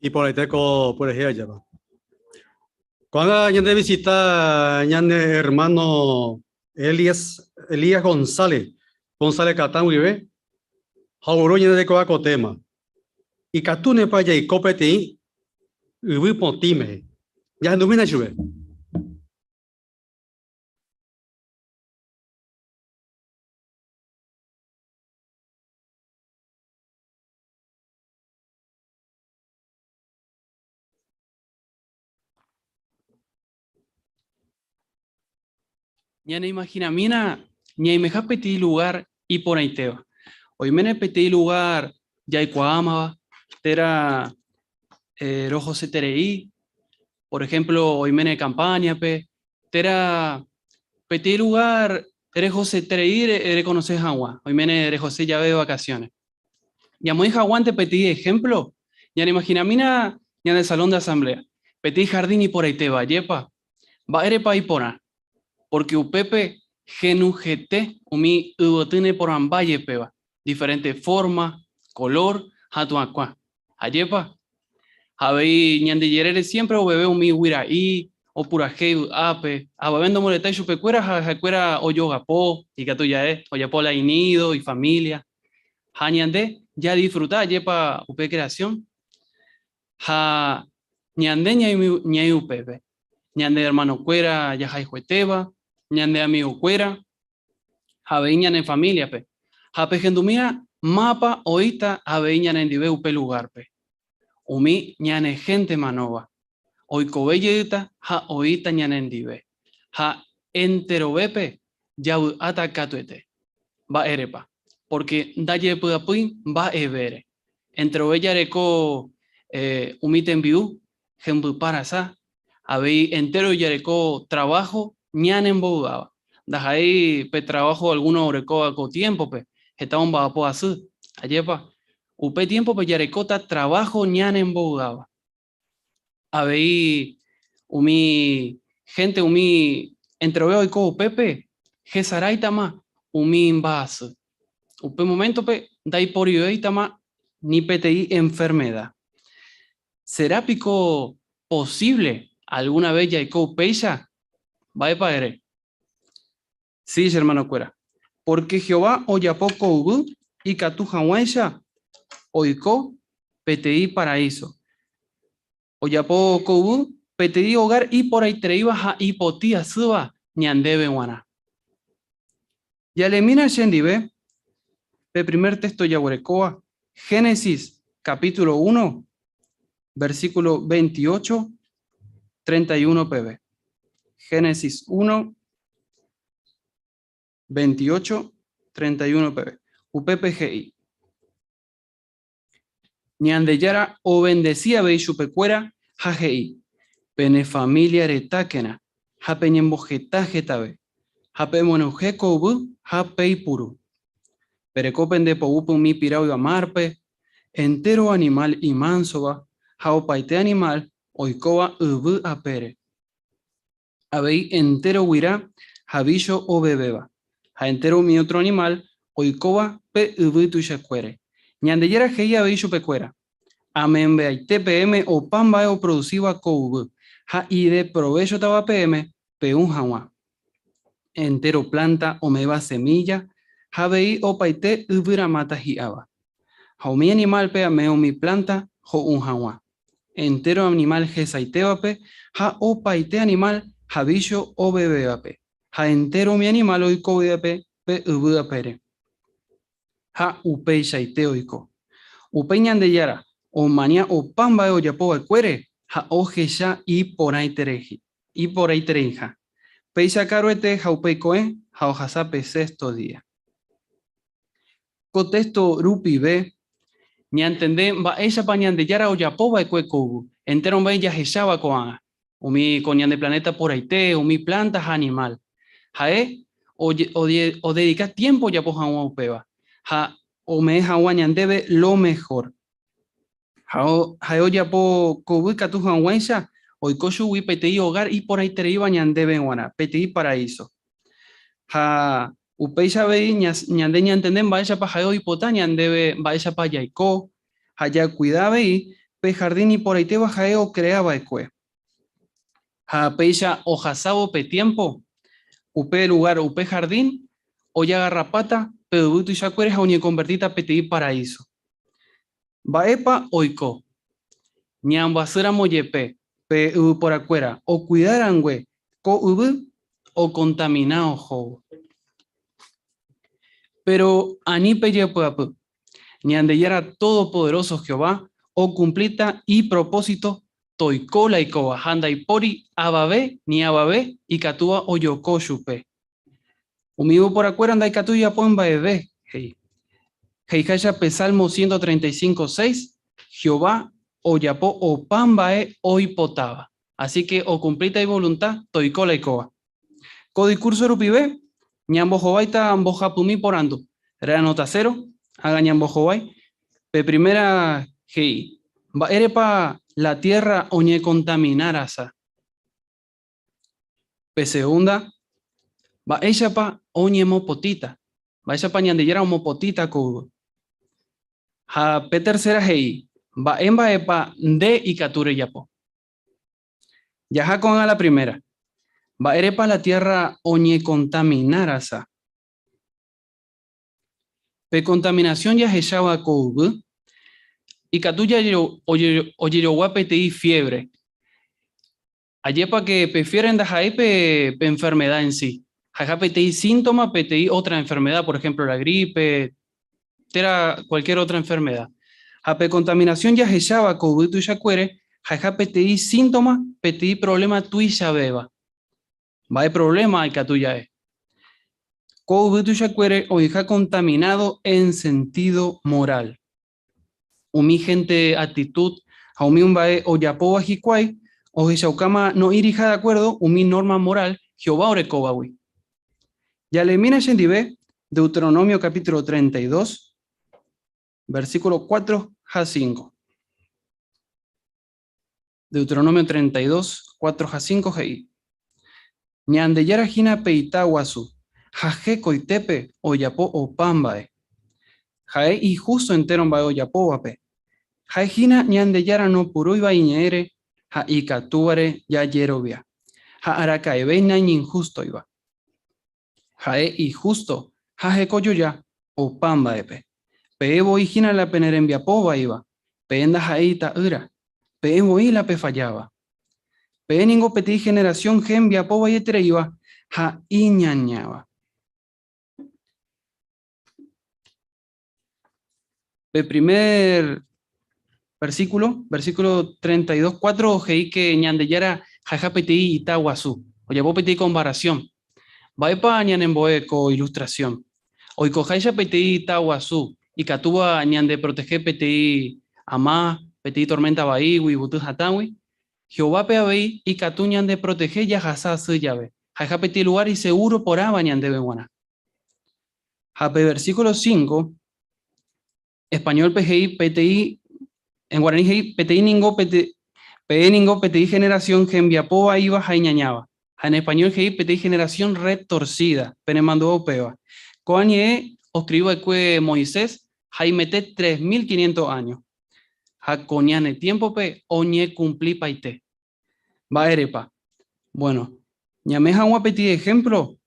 Iporãite ko purahéi ajépa. Ko'ág̃a ñande visita ñane hermano Elias, Elías González, González Catán guive, ha ogueru ñande rekoha ko tema. Ikatúnepa jaiko peteĩ yvy potĩme? Jahendumína chupe.
Ñaneimahinamína ñaimeha peteĩ lugár iporãitéva. Oiméne peteĩ lugár jaikuaámava térã rohoseterei, por ehémplo oiméne kampáñape, térã peteĩ lugár rehoseterei rekonose hag̃ua, oiméne rehose jave de vakasiónes. Ñamoĩ haguãnte peteĩ ehémplo, ñane'imaginamína ñande Salón de Asamblea, peteĩ jardín iporãitéva, ajépa? Mba'érepa iporã? Pórke upépe henyhẽte umi yvoty neporãmba jepéva, diferente forma, kolór ha tuakuã. Ajépa? Ha avei ñande jerére siémpre oveve umi guyra'i, opurahéi vy'ápe, avave ndomoretái chupekuéra ha ha'ekuéra ojogapo, ikatu ja'e, ojapo la inído, ifamília. Ha ñande jadisfruta ajépa upe creación? Ha ñande ñaĩ upépe, ñande hermanokuéra jahayhuetéva, ñande amigokuéra, ha avei ñane familia-pe. Ha pehendumína mápa oĩta avei ñanendive upe lugárpe. Umi ñane hénte manóva, oikove jeýta ha oĩta ñanendive. Ha enterovépe javy'áta katuete. Mba'érepa? Pórke ndajepy'apýi mba'evére. Enterove jareko umi tembi'u hembypa rasa, avei entéro jareko traváho ñanembovy'áva. Ndaha'éi pe traváho algúno orekóva ko tiémpope, heta omba'apo asy. Ajépa? Upe tiémpope jarekóta traváho ñanembovy'áva. Avei umi hénte umi enterove oiko upépe hesaráitama umi mba'asy. Upe moméntope ndaiporivéitama ni peteĩ enfermeda. Sera piko posívle algúna ves jaiko upéicha? Mba'épa ere? Si, che ermanokuéra, pórke Jehová ojapo ko yvy ikatu hag̃uáicha oiko peteĩ paraíso. Ojapo ko yvy peteĩ ogár iporãitereíva ha ipotĩ asýva ñandéve g̃uarã. Jalemína chendive pe primer téxto jaguerekóva, Génesis capítulo 1, versículo 28, 31 peve. Génesis 1, 28, 31 peve. Upépe he'i, Ñandejára ovendesi avei chupekuéra ha he'i, Pene família retákena ha peñemboheta hetave, ha pemonohẽ ko yvy ha peipuru. Pereko pende poguýpe umi pira oĩva márpe, entéro animál imánsova ha opaite animál oikóva yvy apére. Avei entéro guyra ha vícho ovevéva, ha entéro umi ótro animál oikóva pe yvy tuichakuére. Ñandejára he'i avei chupekuéra, Amembeaite peẽme opa mba'e oprodusíva ko yvy, ha ideprovéchotava peẽme pe'u hag̃ua. Entéro plánta ome'ẽva semílla ha avei opaite yvyramáta hi'áva. Ha umi animálpe ame'ẽ umi plánta ho'u hag̃ua. Entéro animál hesaitévape ha opaite animál ha vícho ovevévape, ha entéro umi animál oikovévape pe yvy apére. Ha upeichaite oiko. Upéi Ñandejára omaña opa mba'e ojapo va'ekuére ha ohecha iporãitereiha. Péicha karuete ha upéi ko'ẽ ha ohasa pe sexto día. Ko téxto rupive ñantende mba'éichapa Ñandejára ojapo va'ekue ko yvy, entéro mba'e jahecháva ko'ág̃a, umi ko ñande planéta porãite, umi plánta ha animál. Ha'e odedika tiémpo ojapo hag̃ua upéva ha ome'ẽ hag̃ua ñandéve lo mehór. Ha'e ojapo ko yvy katu hag̃uáicha oiko chugui peteĩ ogár iporãitereíva ñandéve g̃uarã, peteĩ paraíso. Ha upéicha avei ñande ñantende mba'éichapa ha'e oipota ñandéve mba'éichapa jaiko ha jakuida avei pe jardín iporãitéva ha'e ocrea va'ekue. Ha péicha ohasávo pe tiempo, upe lugar, upe jardín ojagarrapáta pe yvy tuichakuére ha oñekonvertíta peteĩ paraíso. Mba'épa oiko? Ñambyasýramo jepe pe yvyporakuéra okuida rangue ko yvy okontamina ohóvo. Péro ani pejepy'apy, Ñandejára Todopoderóso Jehová okumplíta ipropósito toiko la oikóva ha ndaipóri avave ni avave ikatúva ojoko chupe. Umi yvyporakuéra ndaikatúi ojapo mba'eve, he'i. He'iháicha pe Salmo 135, 6, Jehová ojapo opa mba'e oipotáva. Así ke okumplíta ivolunta toiko la oikóva. Ko discurso rupive, ñambohováita mbohapymi porandu. Reanotasérõ, ág̃a ñambohovái. Pe primera he'i, Mba'érepa la tierra oñekontamina rasa? Pe segunda, Mba'éichapa oñemopotĩta? Mba'éichapa Ñandejára omopotĩta ko yvy? Ha pe tercera he'i, Mba'e mba'épa nde ikatu rejapo? Jaha ko'ág̃a la primera. Mba'érepa la tierra oñekontamina rasa? Pe contaminación jahecháva ko yvy ikatu ojejogua peteĩ fiebre. Ajépa ke pe fiebre ndaha'éi pe pe enfermedad en sí, ha'eha peteĩ síntoma peteĩ otra enfermedad, por ejemplo la gripe, térã cualquier otra enfermedad. Ha pe contaminación jahecháva ko yvy tuichakuére ha'eha peteĩ síntoma peteĩ problema tuichavéva. Mba'e problema ikatu ja'e? Ko yvy tuichakuére oĩha contaminado en sentido moral. Umi gente actitud ha umi mba'e ojapóva hikuái ohechaukáma noĩriha de acuerdo umi norma moral Jehová orekóvagui. Jaleemína chendive Deuteronomio capítulo 32, versículo 4 ha 5. Deuteronomio 32, 4 ha 5 he'i, Ñandejára hína pe ita guasu, ha hekoitépe ojapo opa mba'e. Ha'e ihústo entéro mba'e ojapóvape. Ha'e hína Ñandejára nopurúiva iñe'ẽre ha ikatúvare jajerovia, ha araka'eve naiñinhústoiva. Ha'e ihústo ha hekojoja opa mba'épe. Peẽ voi hína la pene rembiapo vaíva, peẽ ndaha'éi ta'ýra, peẽ voi la pefalláva. Peẽ ningo peteĩ generasión hembiapo vaietereíva ha iñañáva. Pe primer versículo, versículo 32, 4 he'i que Ñandejára ha'eha peteĩ ita guasu. Ojapo peteĩ comparación. Mba'épa ñanembo'e ko ilustración? Oikoháicha peteĩ ita guasu ikatúva ñandeprotehe peteĩ ama, peteĩ tormenta vaígui, yvyty hatãgui, Jehovápe avei ikatu ñandeprotehe jahasa asy jave, ha'eha peteĩ lugár isegúro porãva ñandéve g̃uarã. Ha pe versículo 5, español-pe he'i peteĩ, en guaraní he'i peteĩ ningo pete, peẽ ningo peteĩ generación hembiapo vaíva ha iñañáva. Ha en español he'i peteĩ generación retorcida, penemandu'a upéva. Ko'ã ñe'ẽ oskrivi va'ekue Moisés haimete 3500 áño. Ha ko ñane tiémpope oñekumplipaite. Mba'érepa? Bueno, ñame'ẽ hag̃ua peteĩ ehémplo,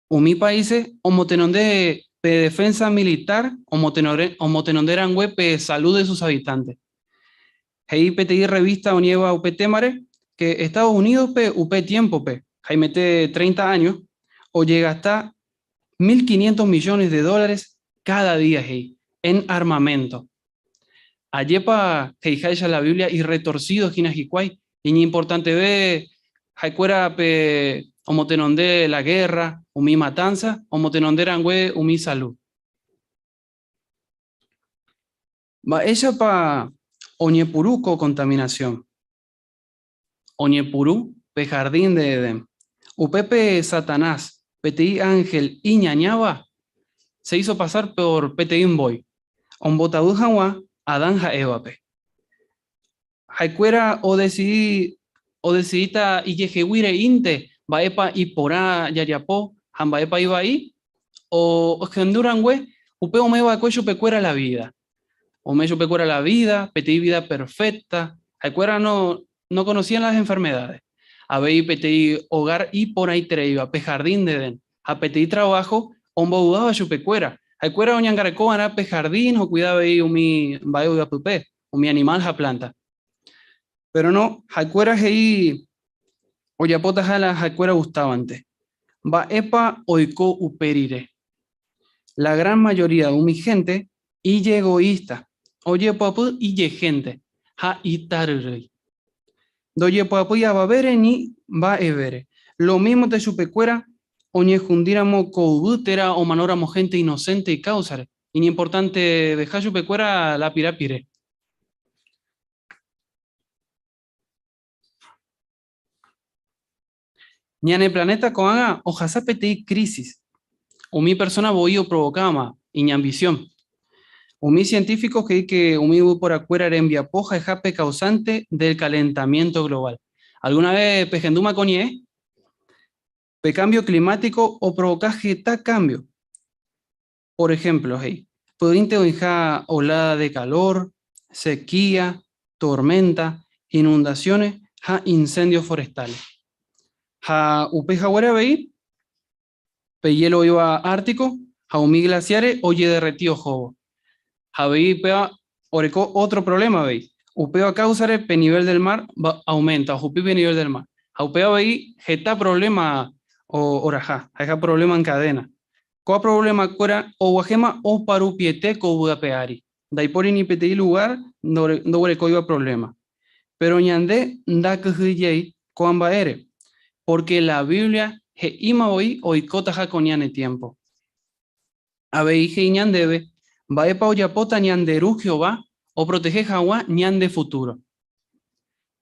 umi paíse omotenonde pe defénsa militar omotenonde rangue pe salu de sus habitantes. He'i peteĩ rrevísta oñe'ẽva upe témare ke Estados Unídospe upe tiémpope, haimete 30 áño, ojegasta 1500 millones de dólares káda día he'i, en armamento. Ajépa he'iháicha la Biblia irretorcido hína hikuái, iñimportanteve ha'ekuéra pe omotenonde la guerra, umi matanza, omotenonde rangue umi salud. Mba'éichapa oñepuru ko contaminación? Oñepuru pe jardín de Edén. Upépe Satanás, peteĩ ánhel iñañáva, se hizo pasar por peteĩ mbói, ombotavy hag̃ua Adán ha Évape. Ha'ekuéra odesidi odesidíta ijehegui reínte mba'épa iporã jajapo ha mba'épa ivai, ohendu rangue upe ome'ẽ va'ekue chupekuéra la vida. Ome'ẽ chupekuéra la vida, peteĩ vida perfecta, ha'ekuéra no no conocían las enfermedades. Avei peteĩ hogar iporãitereíva, pe jardín de Edén, ha peteĩ trabajo ombovy'áva chupekuéra. Ha'ekuéra oñangareko va'erã pe jardín okuida avei umi mba'e oĩva pype, umi animal ha planta. Pero no, ha'ekuéra he'i ojapotaha la ha'ekuéra gustávante. Mba'épa oiko upe rire? La gran mayoría umi gente ijegoísta, ojepoapy ijehénte ha itaryrýi. Ndojepoapýi avavére ni mba'evére. Lo mímote chupekuéra oñehundíramo ko yvy térã omanóramo gente inocente ikáusare, iñimportanteveha chupekuéra la pirapire. Ñane planeta ko'ág̃a ohasa peteĩ crisis. Umi persona voi oprovokáma iñambición. Umi científico he'i que umi yvyporakuéra rembiapo ha'eha pe causante del calentamiento global. Alguna vez pehendúma ko ñe'ẽ? Pe cambio climático oprovoka heta cambio. Por ejemplo, he'i, py'ỹinte oĩha olada de calor, sequía, tormenta, inundaciones ha incendios forestales. Ha upe haguére avei, pe hielo oĩva Ártico ha umi glaciares ojederreti ohóvo. Ha avei upéva oreko otro problema avei. Upéva káusare pe nivel del mar aumenta, ohupi pe nivel del mar. Ha upéva avei heta problema oraha, ha'eha problema en cadena. Ko'ã problema-kuéra oguahẽma oparupiete ko yvy ape ári. Ndaipóri ni peteĩ lugar ndoguerekóiva problema. Péro ñande ndakyhyjéi ko'ã mba'ére, pórke la Biblia he'íma voi oikótaha ko ñane tiémpo. Avei he'i ñandéve mba'épa ojapóta ñande Ru Jehová oprotehe hag̃ua ñande futúro.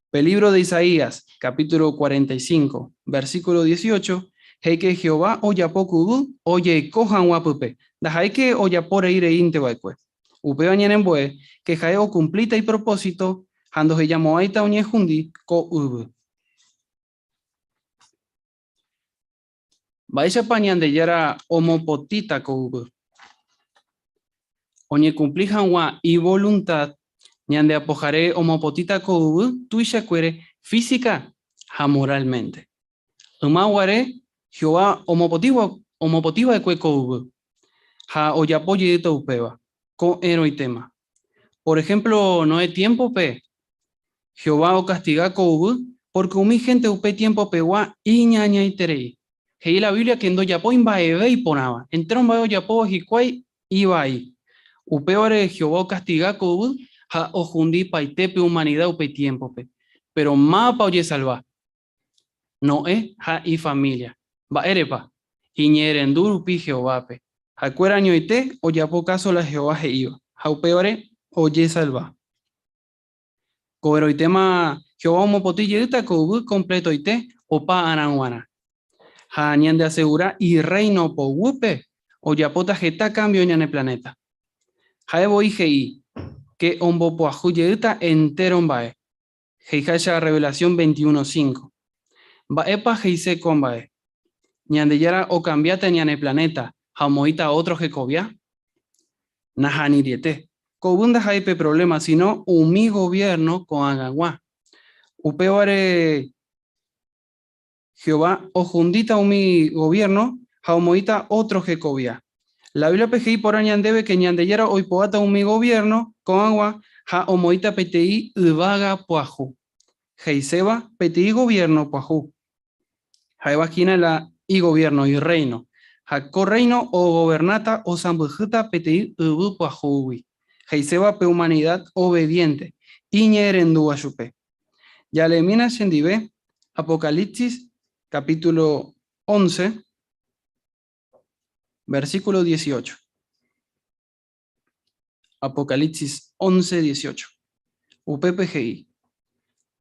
Pe lívro de Isaías, capítulo 45, versículo 18, he'i ke Jehová ojapo ko yvy ojeiko hag̃ua pype, ndaha'éike ojapo rei reínte va'ekue. Upéva ñanembo'e ke ha'e okumplíta ipropósito ha ndohejamo'ãita oñehundi ko yvy. Mba'éichapa Ñandejára omopotĩta ko yvy? Oñekumpli hag̃ua ivoluntad, ñande Apohare omopotĩta ko yvy tuichakuére física ha moralmente. Yma guare Jehová omopotĩ va'ekue ko yvy, ha ojapo jeýta upéva, ko'ẽrõitéma. Por ejemplo, Noé tiémpope, Jehová okastiga ko yvy pórke umi hénte upe tiempopegua iñañaiterei. He'i la Biblia ke ndojapói mba'eve iporãva, entéro mba'e ojapóva hikuái ivai. Upévare Jehová okastiga ko yvy ha ohundi paite pe umanida upe tiémpope. Péro mávapa ojesalva? Noé ha ifamília. Mba'érepa? Iñe'ẽrendu rupi Jehovápe. Ha'ekuéra añoite ojapo káso la Jehová he'íva, ha upévare ojesalva. Ko'ẽrõitéma Jehová omopotĩ jeýta ko yvy kompletoite opa ára g̃uarã. Ha ñandeasegura Irréino poguýpe ojapóta heta kámbio ñane planéta. Ha'e voi he'i ke ombopuahu jeýta entéro mba'e. He'iháicha Revelación 21:5. Mba'épa he'ise ko mba'e? Ñandejára okambiáta ñane planéta ha omoĩta ótro hekovia? Nahaniriete. Ko yvy ndaha'éi pe provléma, síno umi goviérno ko'ag̃agua. Upévare Jehová ohundíta umi goviérno ha omoĩta ótro hekovia. La Bíbliape he'i porã ñandéve ke Ñandejára oipo'áta umi goviérno ko'ag̃ua ha omoĩta peteĩ yvága pyahu, he'iséva peteĩ goviérno pyahu, ha'éva hína la igoviérno, irréino. Ha ko rréino ogovernáta osãmbyhýta peteĩ yvy pyahúgui, he'iséva pe umanida obediente, iñe'ẽrendúva chupe. Jaleemína chendive Apocalipsis capítulo 11, versículo 18. Apocalipsis 11, 18. Upépe he'i,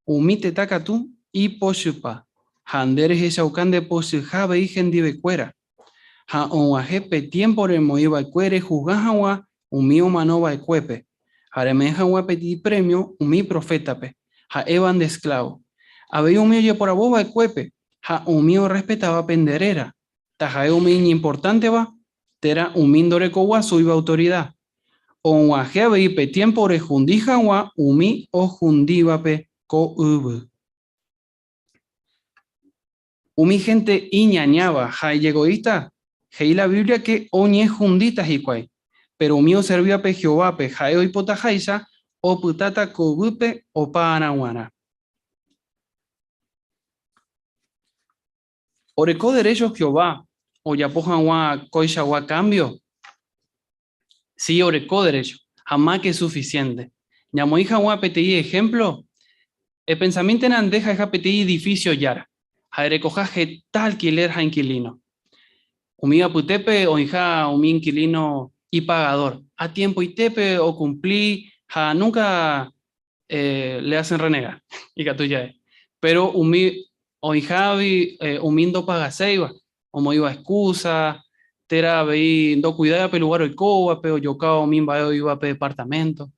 Umi tetã katu ipochypa, ha nde rehechauka nde pochyha avei hendivekuéra, ha og̃uahẽ pe tiémpo remoĩ va'ekue rehusga hag̃ua umi omano va'ekuépe, ha reme'ẽ hag̃ua peteĩ prémio umi profétape, ha'éva nde esklávo, avei umi ojeporavo va'ekuépe ha umi orrespetávape nde réra, taha'e umi iñimportánteva térã umi ndorekoguasúiva autorida.
Og̃uahẽ avei pe tiémpo rehundi hag̃ua umi ohundívape ko yvy. Umi hénte iñañáva ha ijegoísta he'i la Biblia ke oñehundíta hikuái. Péro umi oservívape Jehovápe ha'e oipotaháicha, opytáta ko yvýpe opa ára g̃uarã. Oreko derécho Jehová ojapo hag̃ua koichagua kámbio? Si, oreko derécho, ha máke sufisiénte. Ñamoĩ hag̃ua peteĩ ehémplo, epensamíntena nde ha'eha peteĩ edifísio jára, ha erekoha heta alkilér ha inkilíno. Umi apytépe oĩha umi inkilíno ipagadór, a tiempoitépe okumpli ha núnka le hacen renegar, ikatu ja'e. Péro umi oĩhávi umi ndopagaséiva, omoĩva excusa, térã avei ndokuidáiva pe lugár oikóvape, ojokáva umi mba'e oĩva pe departaménto.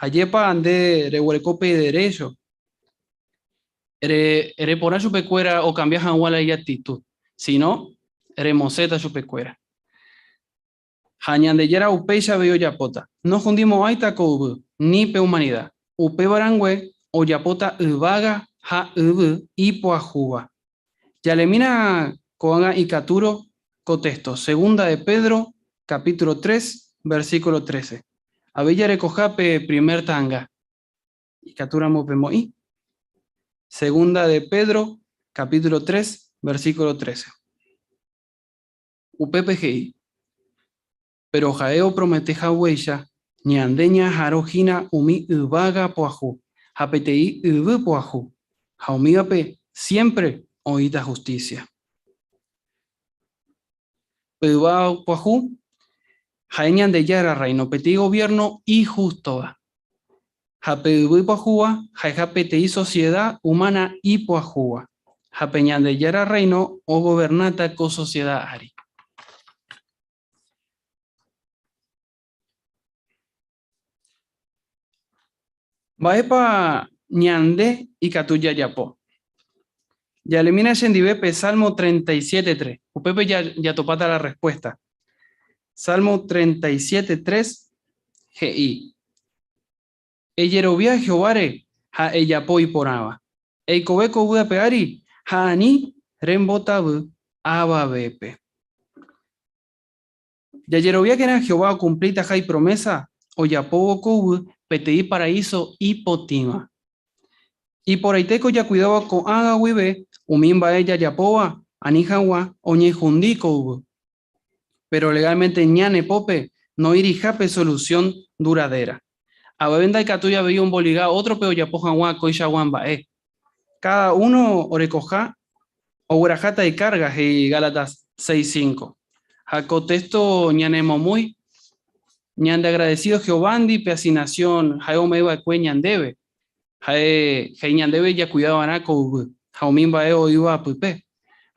Ajépa nde reguereko pe derécho ere porã chupekuéra okambia hag̃ua la ijaktitud, síno remosẽta chupekuéra. Ha Ñandejára upéicha avei ojapóta, nohundimo'ãita ko yvy, ni pe humanida. Upéva rangue ojapóta yvága ha yvy ipuahúva. Jalemína ko'ág̃a ikatúrõ ko téxto, Segunda de Pedro, capítulo 3, versículo 13. Avei jarekoha pe primer ta'anga. Ikatúramo pemoĩ. Segunda de Pedro, capítulo 3, versículo 13. Upépe he'i, Péro ha'e opromete haguéicha, ñande ñaha'arõ hína umi yvága puahu ha peteĩ yvy puahu, ha umívape siémpre oĩta hustísia. Pe yvága puahu ha'e Ñandejára Rréino, peteĩ goviérno ihústova, ha pe yvy puahúva ha'eha peteĩ sosieda umána ipuahúva, ha pe Ñandejára Rréino ogovernáta ko sosieda ári. Mba'épa ñande ikatu jajapo? Jalemína chendive pe Salmo 37.3. Upépe jatopáta la respuesta. Salmo 37.3 he'i, Ejerovia Jehováre ha ejapo iporãva. Eikove ko yvy ape ári ha ani rembotavy avavépe. Jajeroviákena Jehová okumplitaha ipromésa ojapóvo ko yvy peteĩ paraíso ipotĩva. Iporãitéko jakuidáva ko'ágã guive umi mba'e jajapóva ani hag̃ua oñehundi ko yvy. Péro legálmente ñane pópe noĩriha pe solusión duradéra. Avave ndaikatúi avei omboliga ótrope ojapo hag̃ua koichagua mba'e. Káda uno orekoha ogueraháta ikárga, he'i Gálatas 6:5. Ha ko téxto ñanemomýi ñandeagradesído Jehovándi pe asignasión ha'e ome'ẽ va'ekue ñandéve. Ha'e he'i ñandéve jakuida va'erã ko yvy ha umi mba'e oĩva pype.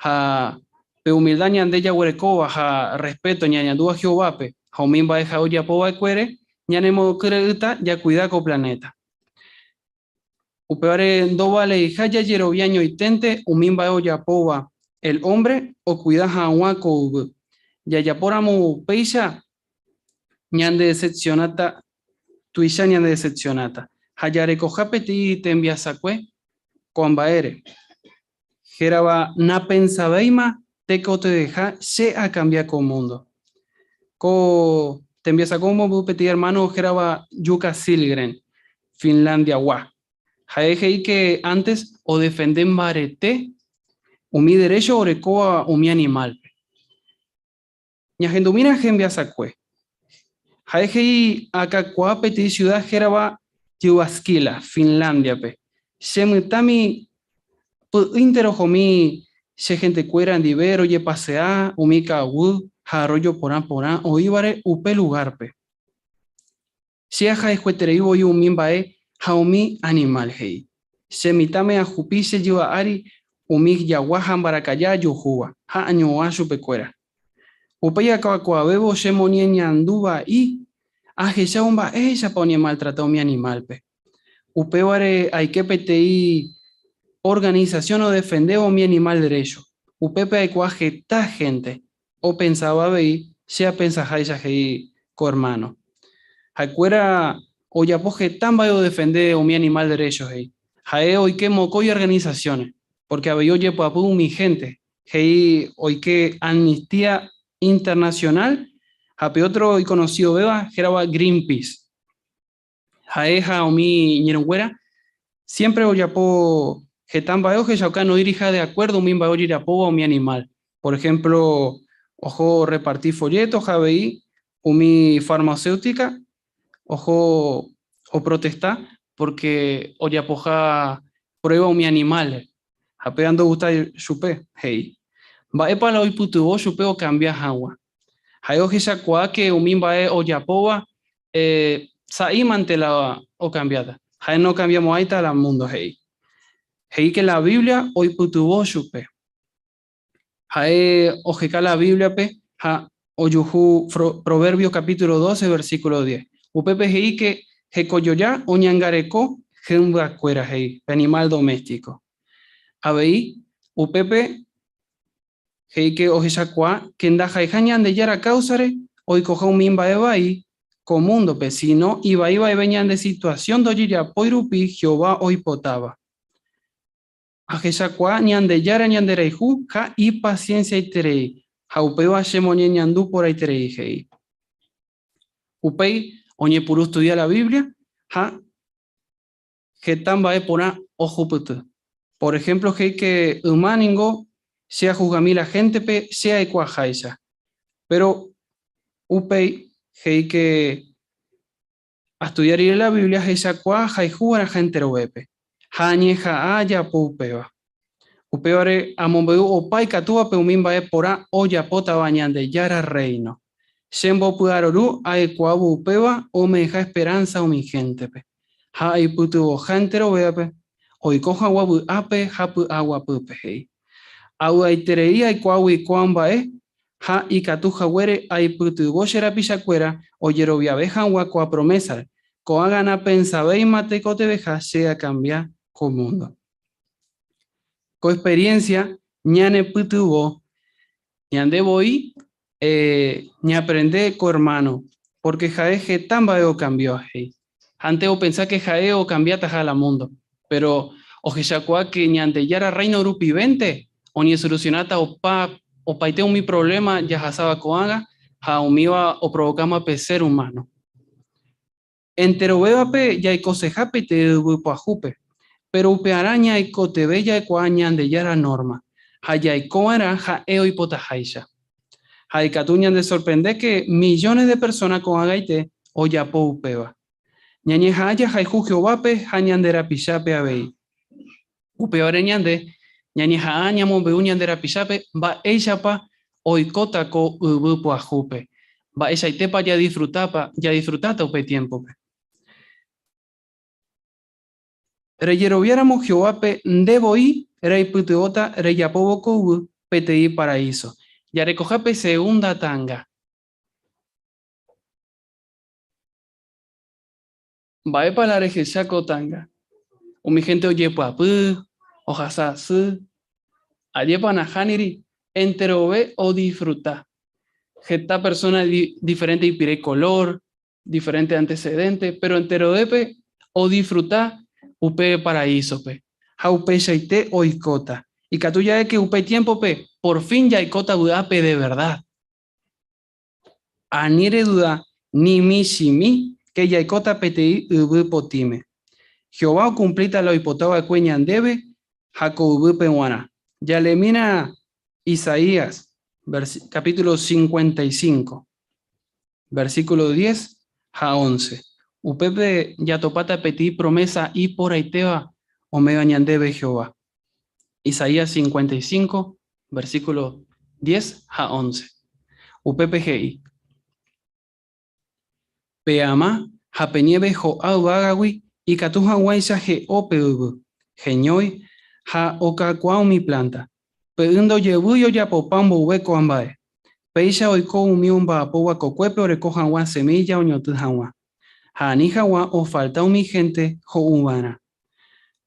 Ha pe umilda ñande jaguerekóva ha rrespéto ñañandúva Jehovápe ha umi mba'e ha'e ojapo va'ekuére, ñanemokyre'ỹta jakuida ko planéta. Upévare ndovaleiha jajerovia ñoiténte umi mba'e ojapóva el ómbre okuida hag̃ua ko yvy. Jajapóramo upéicha ñandedecepcionáta, tuicha ñandedecepcionáta ha jarekoha peteĩ tembiasakue ko'ã mba'ére, hérava napensavéima tekotevẽha che akambia ko múndo. Ko tembiasakue omombe'u peteĩ ermáno hérava Jukka Silgren, Finlandiagua. Ha'e he'i ke ántes odefende mbarete umi derécho orekóva umi animálpe. Ñahendumína hembiasakue. Ha'e he'i akakuaa peteĩ siuda hérava Jyväskylä, Finlándiape. Che mytãmi py'ỹinte rohomi che hentekuéra ndive rojepasea umi ka'aguy ha arroyo porã porã oĩvare upe lugárpe. Che ahayhueterei voi umi mba'e ha umi animál, he'i. Che mitãme ahupi che jyva ári umi jagua ha mbarakaja ajuhúva, ha añu'ã chupekuéra. Upéi akakuaavévo che moñeñandu vai ahechávo mba'éichapa oñemaltrata umi animálpe. Upévare aike peteĩ organisasión odefendéva umi animál derécho. Upépe aikuaa heta hénte opensáva avei che apensaháicha, he'i ko ermáno. Ha'ekuéra ojapo heta mba'e odefende umi animal derecho he'i. Ha'e oike mokõi organizaciones, porque avei ojepy'apy umi gente, he'i oike Amnistía Internacional ha pe otro ikonocidovéva hérava Greenpeace. Ha'e ha umi iñirũnguéra siempre ojapo heta mba'e ohechauka noĩriha de acuerdo umi mba'e ojerapóva umi animal. Por ejemplo, oho orreparti folleto ha avei umi farmacéutica oho oprotesta porque ojapoha prueba umi animal-re. Ha péva ndogustái chupe, he'i. Mba'épa la oipytyvõ chupe okambia hag̃ua? Ha'e ohechakuaa ke umi mba'e ojapóva sa'ímante la okambiáta. Ha'e nokambiamo'ãita la múndo, he'i. He'i ke la Biblia oipytyvõ chupe. Ha'e oheka la Bíbliape ha ojuhu Proverbios capítulo 12, versículo 10. Upépe he'i ke hekojoja oñangareko hymbakuéra, he'i, pe animal doméstico. Avei, upépe he'i ke ohechakuaa ke ndaha'eiha Ñandejára káusare oikoha umi mba'e vai ko múndope, síno ivai vaive ñande situasión ndojejapói rupi Jehová oipotáva. Ahechakuaa Ñandejára ñanderayhu ha ipasiensiaiterei, ha upéva chemoñeñandu porãiterei, he'i. Upéi oñepyrũ ostudia la Biblia ha heta mba'e porã ohupyty. Por ehémplo he'i ke yma ningo che ahusgami la héntepe che aikuaaháicha. Péro upéi he'i ke Astudia rire la Biblia ahechakuaa ahayhuva'erãha enterovépe, ha añeha'ã ajapo upéva. Upévare amombe'u opa ikatúvape umi mba'e porã ojapótava Ñandejára Rréino. Che mbopy'aroru aikuaávo upéva ome'ẽha esperánsa umi héntepe, ha aipytyvõha enterovévape oiko hag̃ua vy'ápe ha py'aguapýpe, he'i. Avy'aiterei aikuaágui ko'ã mba'e ha ikatu haguére aipytyvõ che rapichakuéra ojeroviave hag̃ua ko'ã promésare, ko'ág̃a napensavéima tekotevẽha che akambia ko múndo. Ko experiencia ñanepytyvõ ñande voi ñaaprende ko ermáno, pórke ha'e heta mba'e okambia, he'i. Ha ante opensa ke ha'e okambiataha la múndo, péro ohechakuaa ke Ñandejára Rréino rupivénte oñesolusionáta opa opaite umi provléma jahasáva ko'ág̃a ha umíva oprovokáma pe ser umáno. Enterovévape jaikoseha peteĩ yvy pyahúpe, péro upearã ñaikotevẽ jaikuaa Ñandejára nórma ha jaikova'erã ha'e oipotaháicha. Ha ikatu ñandesorprende ke millones de persóna ko'ag̃aite ojapo upéva. Ñañeha'ã jahayhu Jehovápe ha ñande rapichápe avei. Upévare ñande ñañeha'ã ñamombe'u ñande rapichápe mba'éichapa oikóta ko yvy pyahúpe, mba'eichaitépa jadisfrutápa jadisfrutáta upe tiémpope. Rejeroviáramo Jehovápe nde voi reipytyvõta rejapóvo ko yvy peteĩ paraíso. Jarekoha pe segunda ta'anga. Mba'épa la rehecha ko ta'anga? Umi hénte ojepy'apy, ohasa asy. Ajépa nahániri, enterove odisfruta. Heta persóna diferénte ipire kolór, diferente antecedente, pero enterovépe odisfruta upe paraísope. Ha upeichaite oikóta. Ikatu ja'e ke upe tiémpope por fin jaikóta vy'ápe de verdad. Ani reduda ni michĩmi ke jaikóta peteĩ yvy potĩme. Jehová okumplíta la oipota va'ekue ñandéve ha ko yvýpe g̃uarã. Jaleemína Isaías capítulo 55. Versículo 10 ha 11. Upépe jatopáta peteĩ promésa iporãitéva ome'ẽva ñandéve Jehová. Isaías 55, versículo 10 ha 11. Upépe he'i, Pe ama ha pe nieve ho'a yvágagui ikatu hag̃uáicha he'o pe yvy, heñói ha okakuaa umi plánta. Pe y ndojevýi ojapopa mboyve ko'ã mba'e. Péicha oiko umi omba'apóva kokuépe oreko hag̃ua semílla oñotỹ hag̃ua, ha ani hag̃ua ofalta umi hénte ho'uva'erã.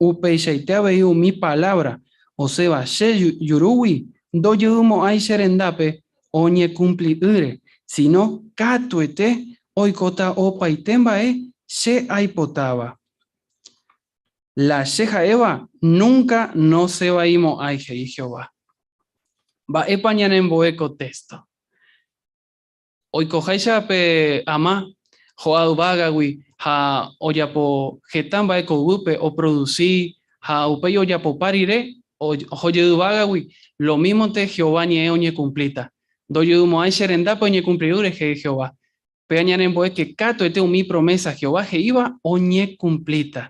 Upeichaite avei umi palávra osẽva che jurúgui ndojeymo'ãi che rendápe oñekumpli'ỹre, síno katuete oikóta opaite mba'e che aipotáva. La che ha'éva núnka nosẽvaimo'ãi, he'i Jehová. Mba'épa ñanembo'e ko téxto? Oikoháicha pe ama ho'a yvágagui ha ojapo heta mba'e ko yvýpe, oprodusi ha upéi ojapopa rire oho jey yvágagui, lomímonte Jehová ñe'ẽ oñekumplíta. Ndojeymo'ãi che rendápe oñekumpli'ỹ rehe Jehová. Péva ñanembo'e ke katuete umi promésa Jehová he'íva oñekumplíta.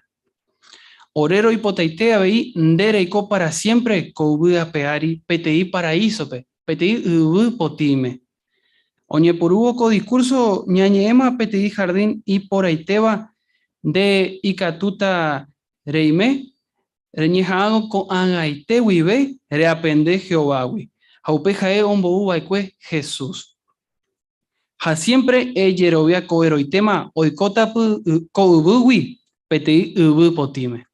Ore roipotaite avei nde reiko pára siémpre ko yvy ape ári peteĩ paraísope, peteĩ yvy potĩme. Oñepyrũvo ko diskúrso ñañe'ẽma peteĩ hardín iporãitéva nde ikatúta reime reñeha'ãrõ ko'ag̃aite guive reaprende Jehovágui ha upe ha'e ombou va'ekue Jesús. Ha siémpre ejerovia ko'ẽrõitéma oikóta ko yvýgui peteĩ yvy potĩme.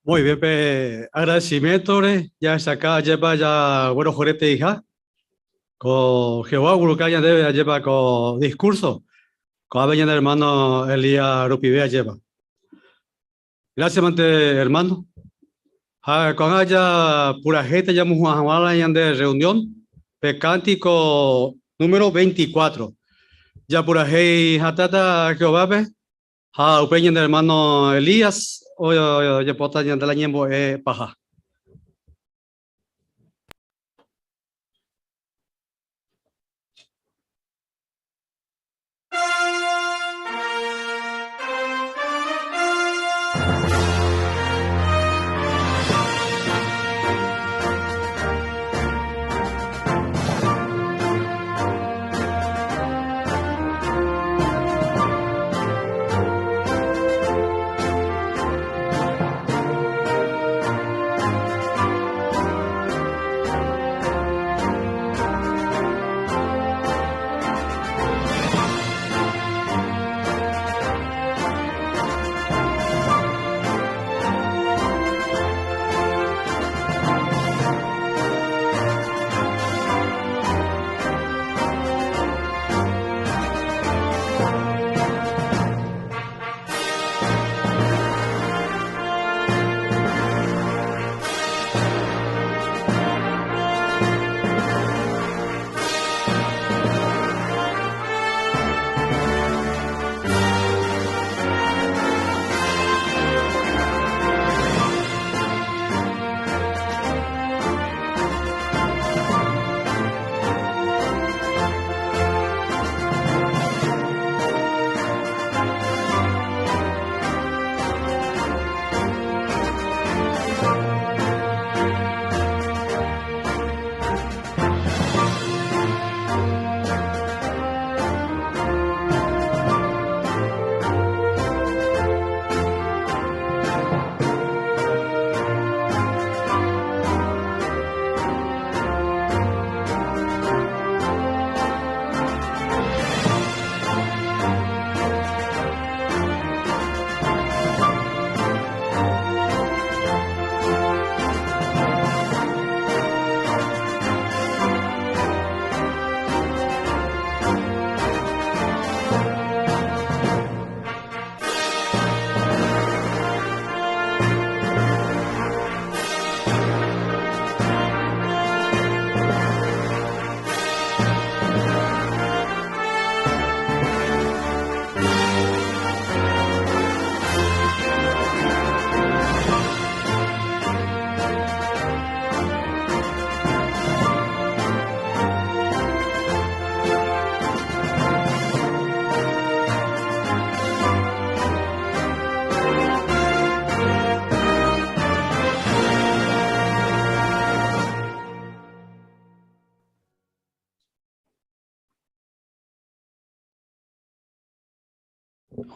Muy bien, pe agradecimiento re, ya saca lleva ya bueno jorete hija. Ko Jehová ogueruka ñandéve ajépa ko discurso, ko'ápe ñane hermano Elías rupive ajépa. Gracias mante hermano. Ha ko'ág̃a ja purahéita jamohu'ã hag̃ua la ñande reunión pe cántico número 24. Japurahéi hatãta Jehovápe ha upéi ñane hermano Elías ojapóta ñande la ñembo'e paha.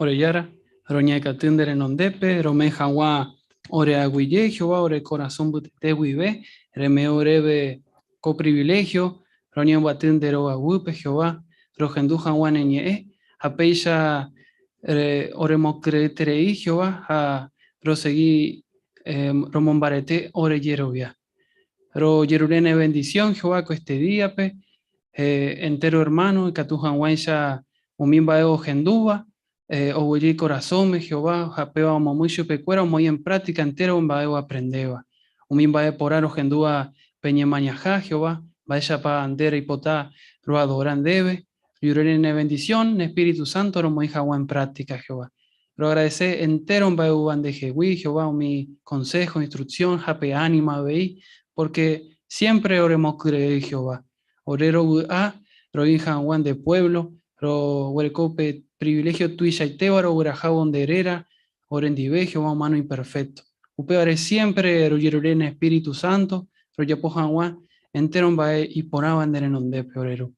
Ore Jára, roñe'ẽkaty nde renondépe, rome'ẽ hag̃ua ore aguyje, Jehová, ore korasõ mbytete guive, reme'ẽ oréve ko priviléhio. Roñembyaty nde rogaguýpe, Jehová, rohendu hag̃ua ne ñe'ẽ, ha péicha oremokyre'ỹeterei, Jehová, ha rosegi romombarete ore jerovia. Rojerure ne bendición, Jehová, ko este día-pe, entero hermano ikatu hag̃uáicha umi mba'e ohendúva, oguejy ikorasõme, Jehová, ha péva omomýi chupekuéra omoĩ en práctica entero mba'e oaprendéva. Umi mba'e porã rohendúva pe ñemañaha, Jehová, mba'éichapa nde reipota roadora ndéve, rojerure ne bendición, ne Espíritu Santo romoĩ hag̃ua en práctica, Jehová. Roagradece entero mba'e oúva ndehegui, Jehová, umi consejo, instrucción ha pe ánimo avei, porque siempre oremokyre'ỹ, Jehová. Ore rovy'a roĩ hag̃ua nde pueblo, roguereko pe privilegio tuichaitéva roguerahávo nde réra orendive, Jehová humano imperfecto. Upévare siempre rojerure ne Espíritu Santo rojapo hag̃ua entero mba'e iporãva nde renondépe, ore Ru.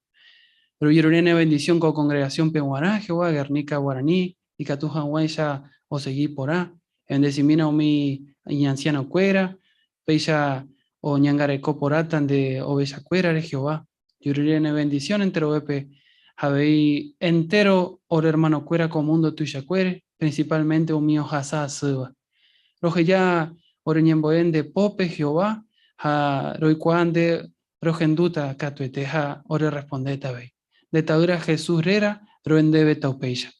Rojerure ne bendición ko congregación-pe g̃uarã, Jehová, Guernica Guaraní, ikatu hag̃uáicha osegi porã. Ebendecimína umi iñanciano-kuéra, péicha oñangareko porãta nde ovechakuérare, Jehová. Rojerure ne bendición enterovépe ha avei entéro ore hermano-kuéra ko mundo tuichakuére, principalmente umi ohasa asýva. Roheja ore ñembo'e nde pópe, Jehová, ha roikuaa nde rohendúta katuete ha orerrespondéta avei. Nde Ta'ýra Jesús réra ro'e ndéve taupéicha.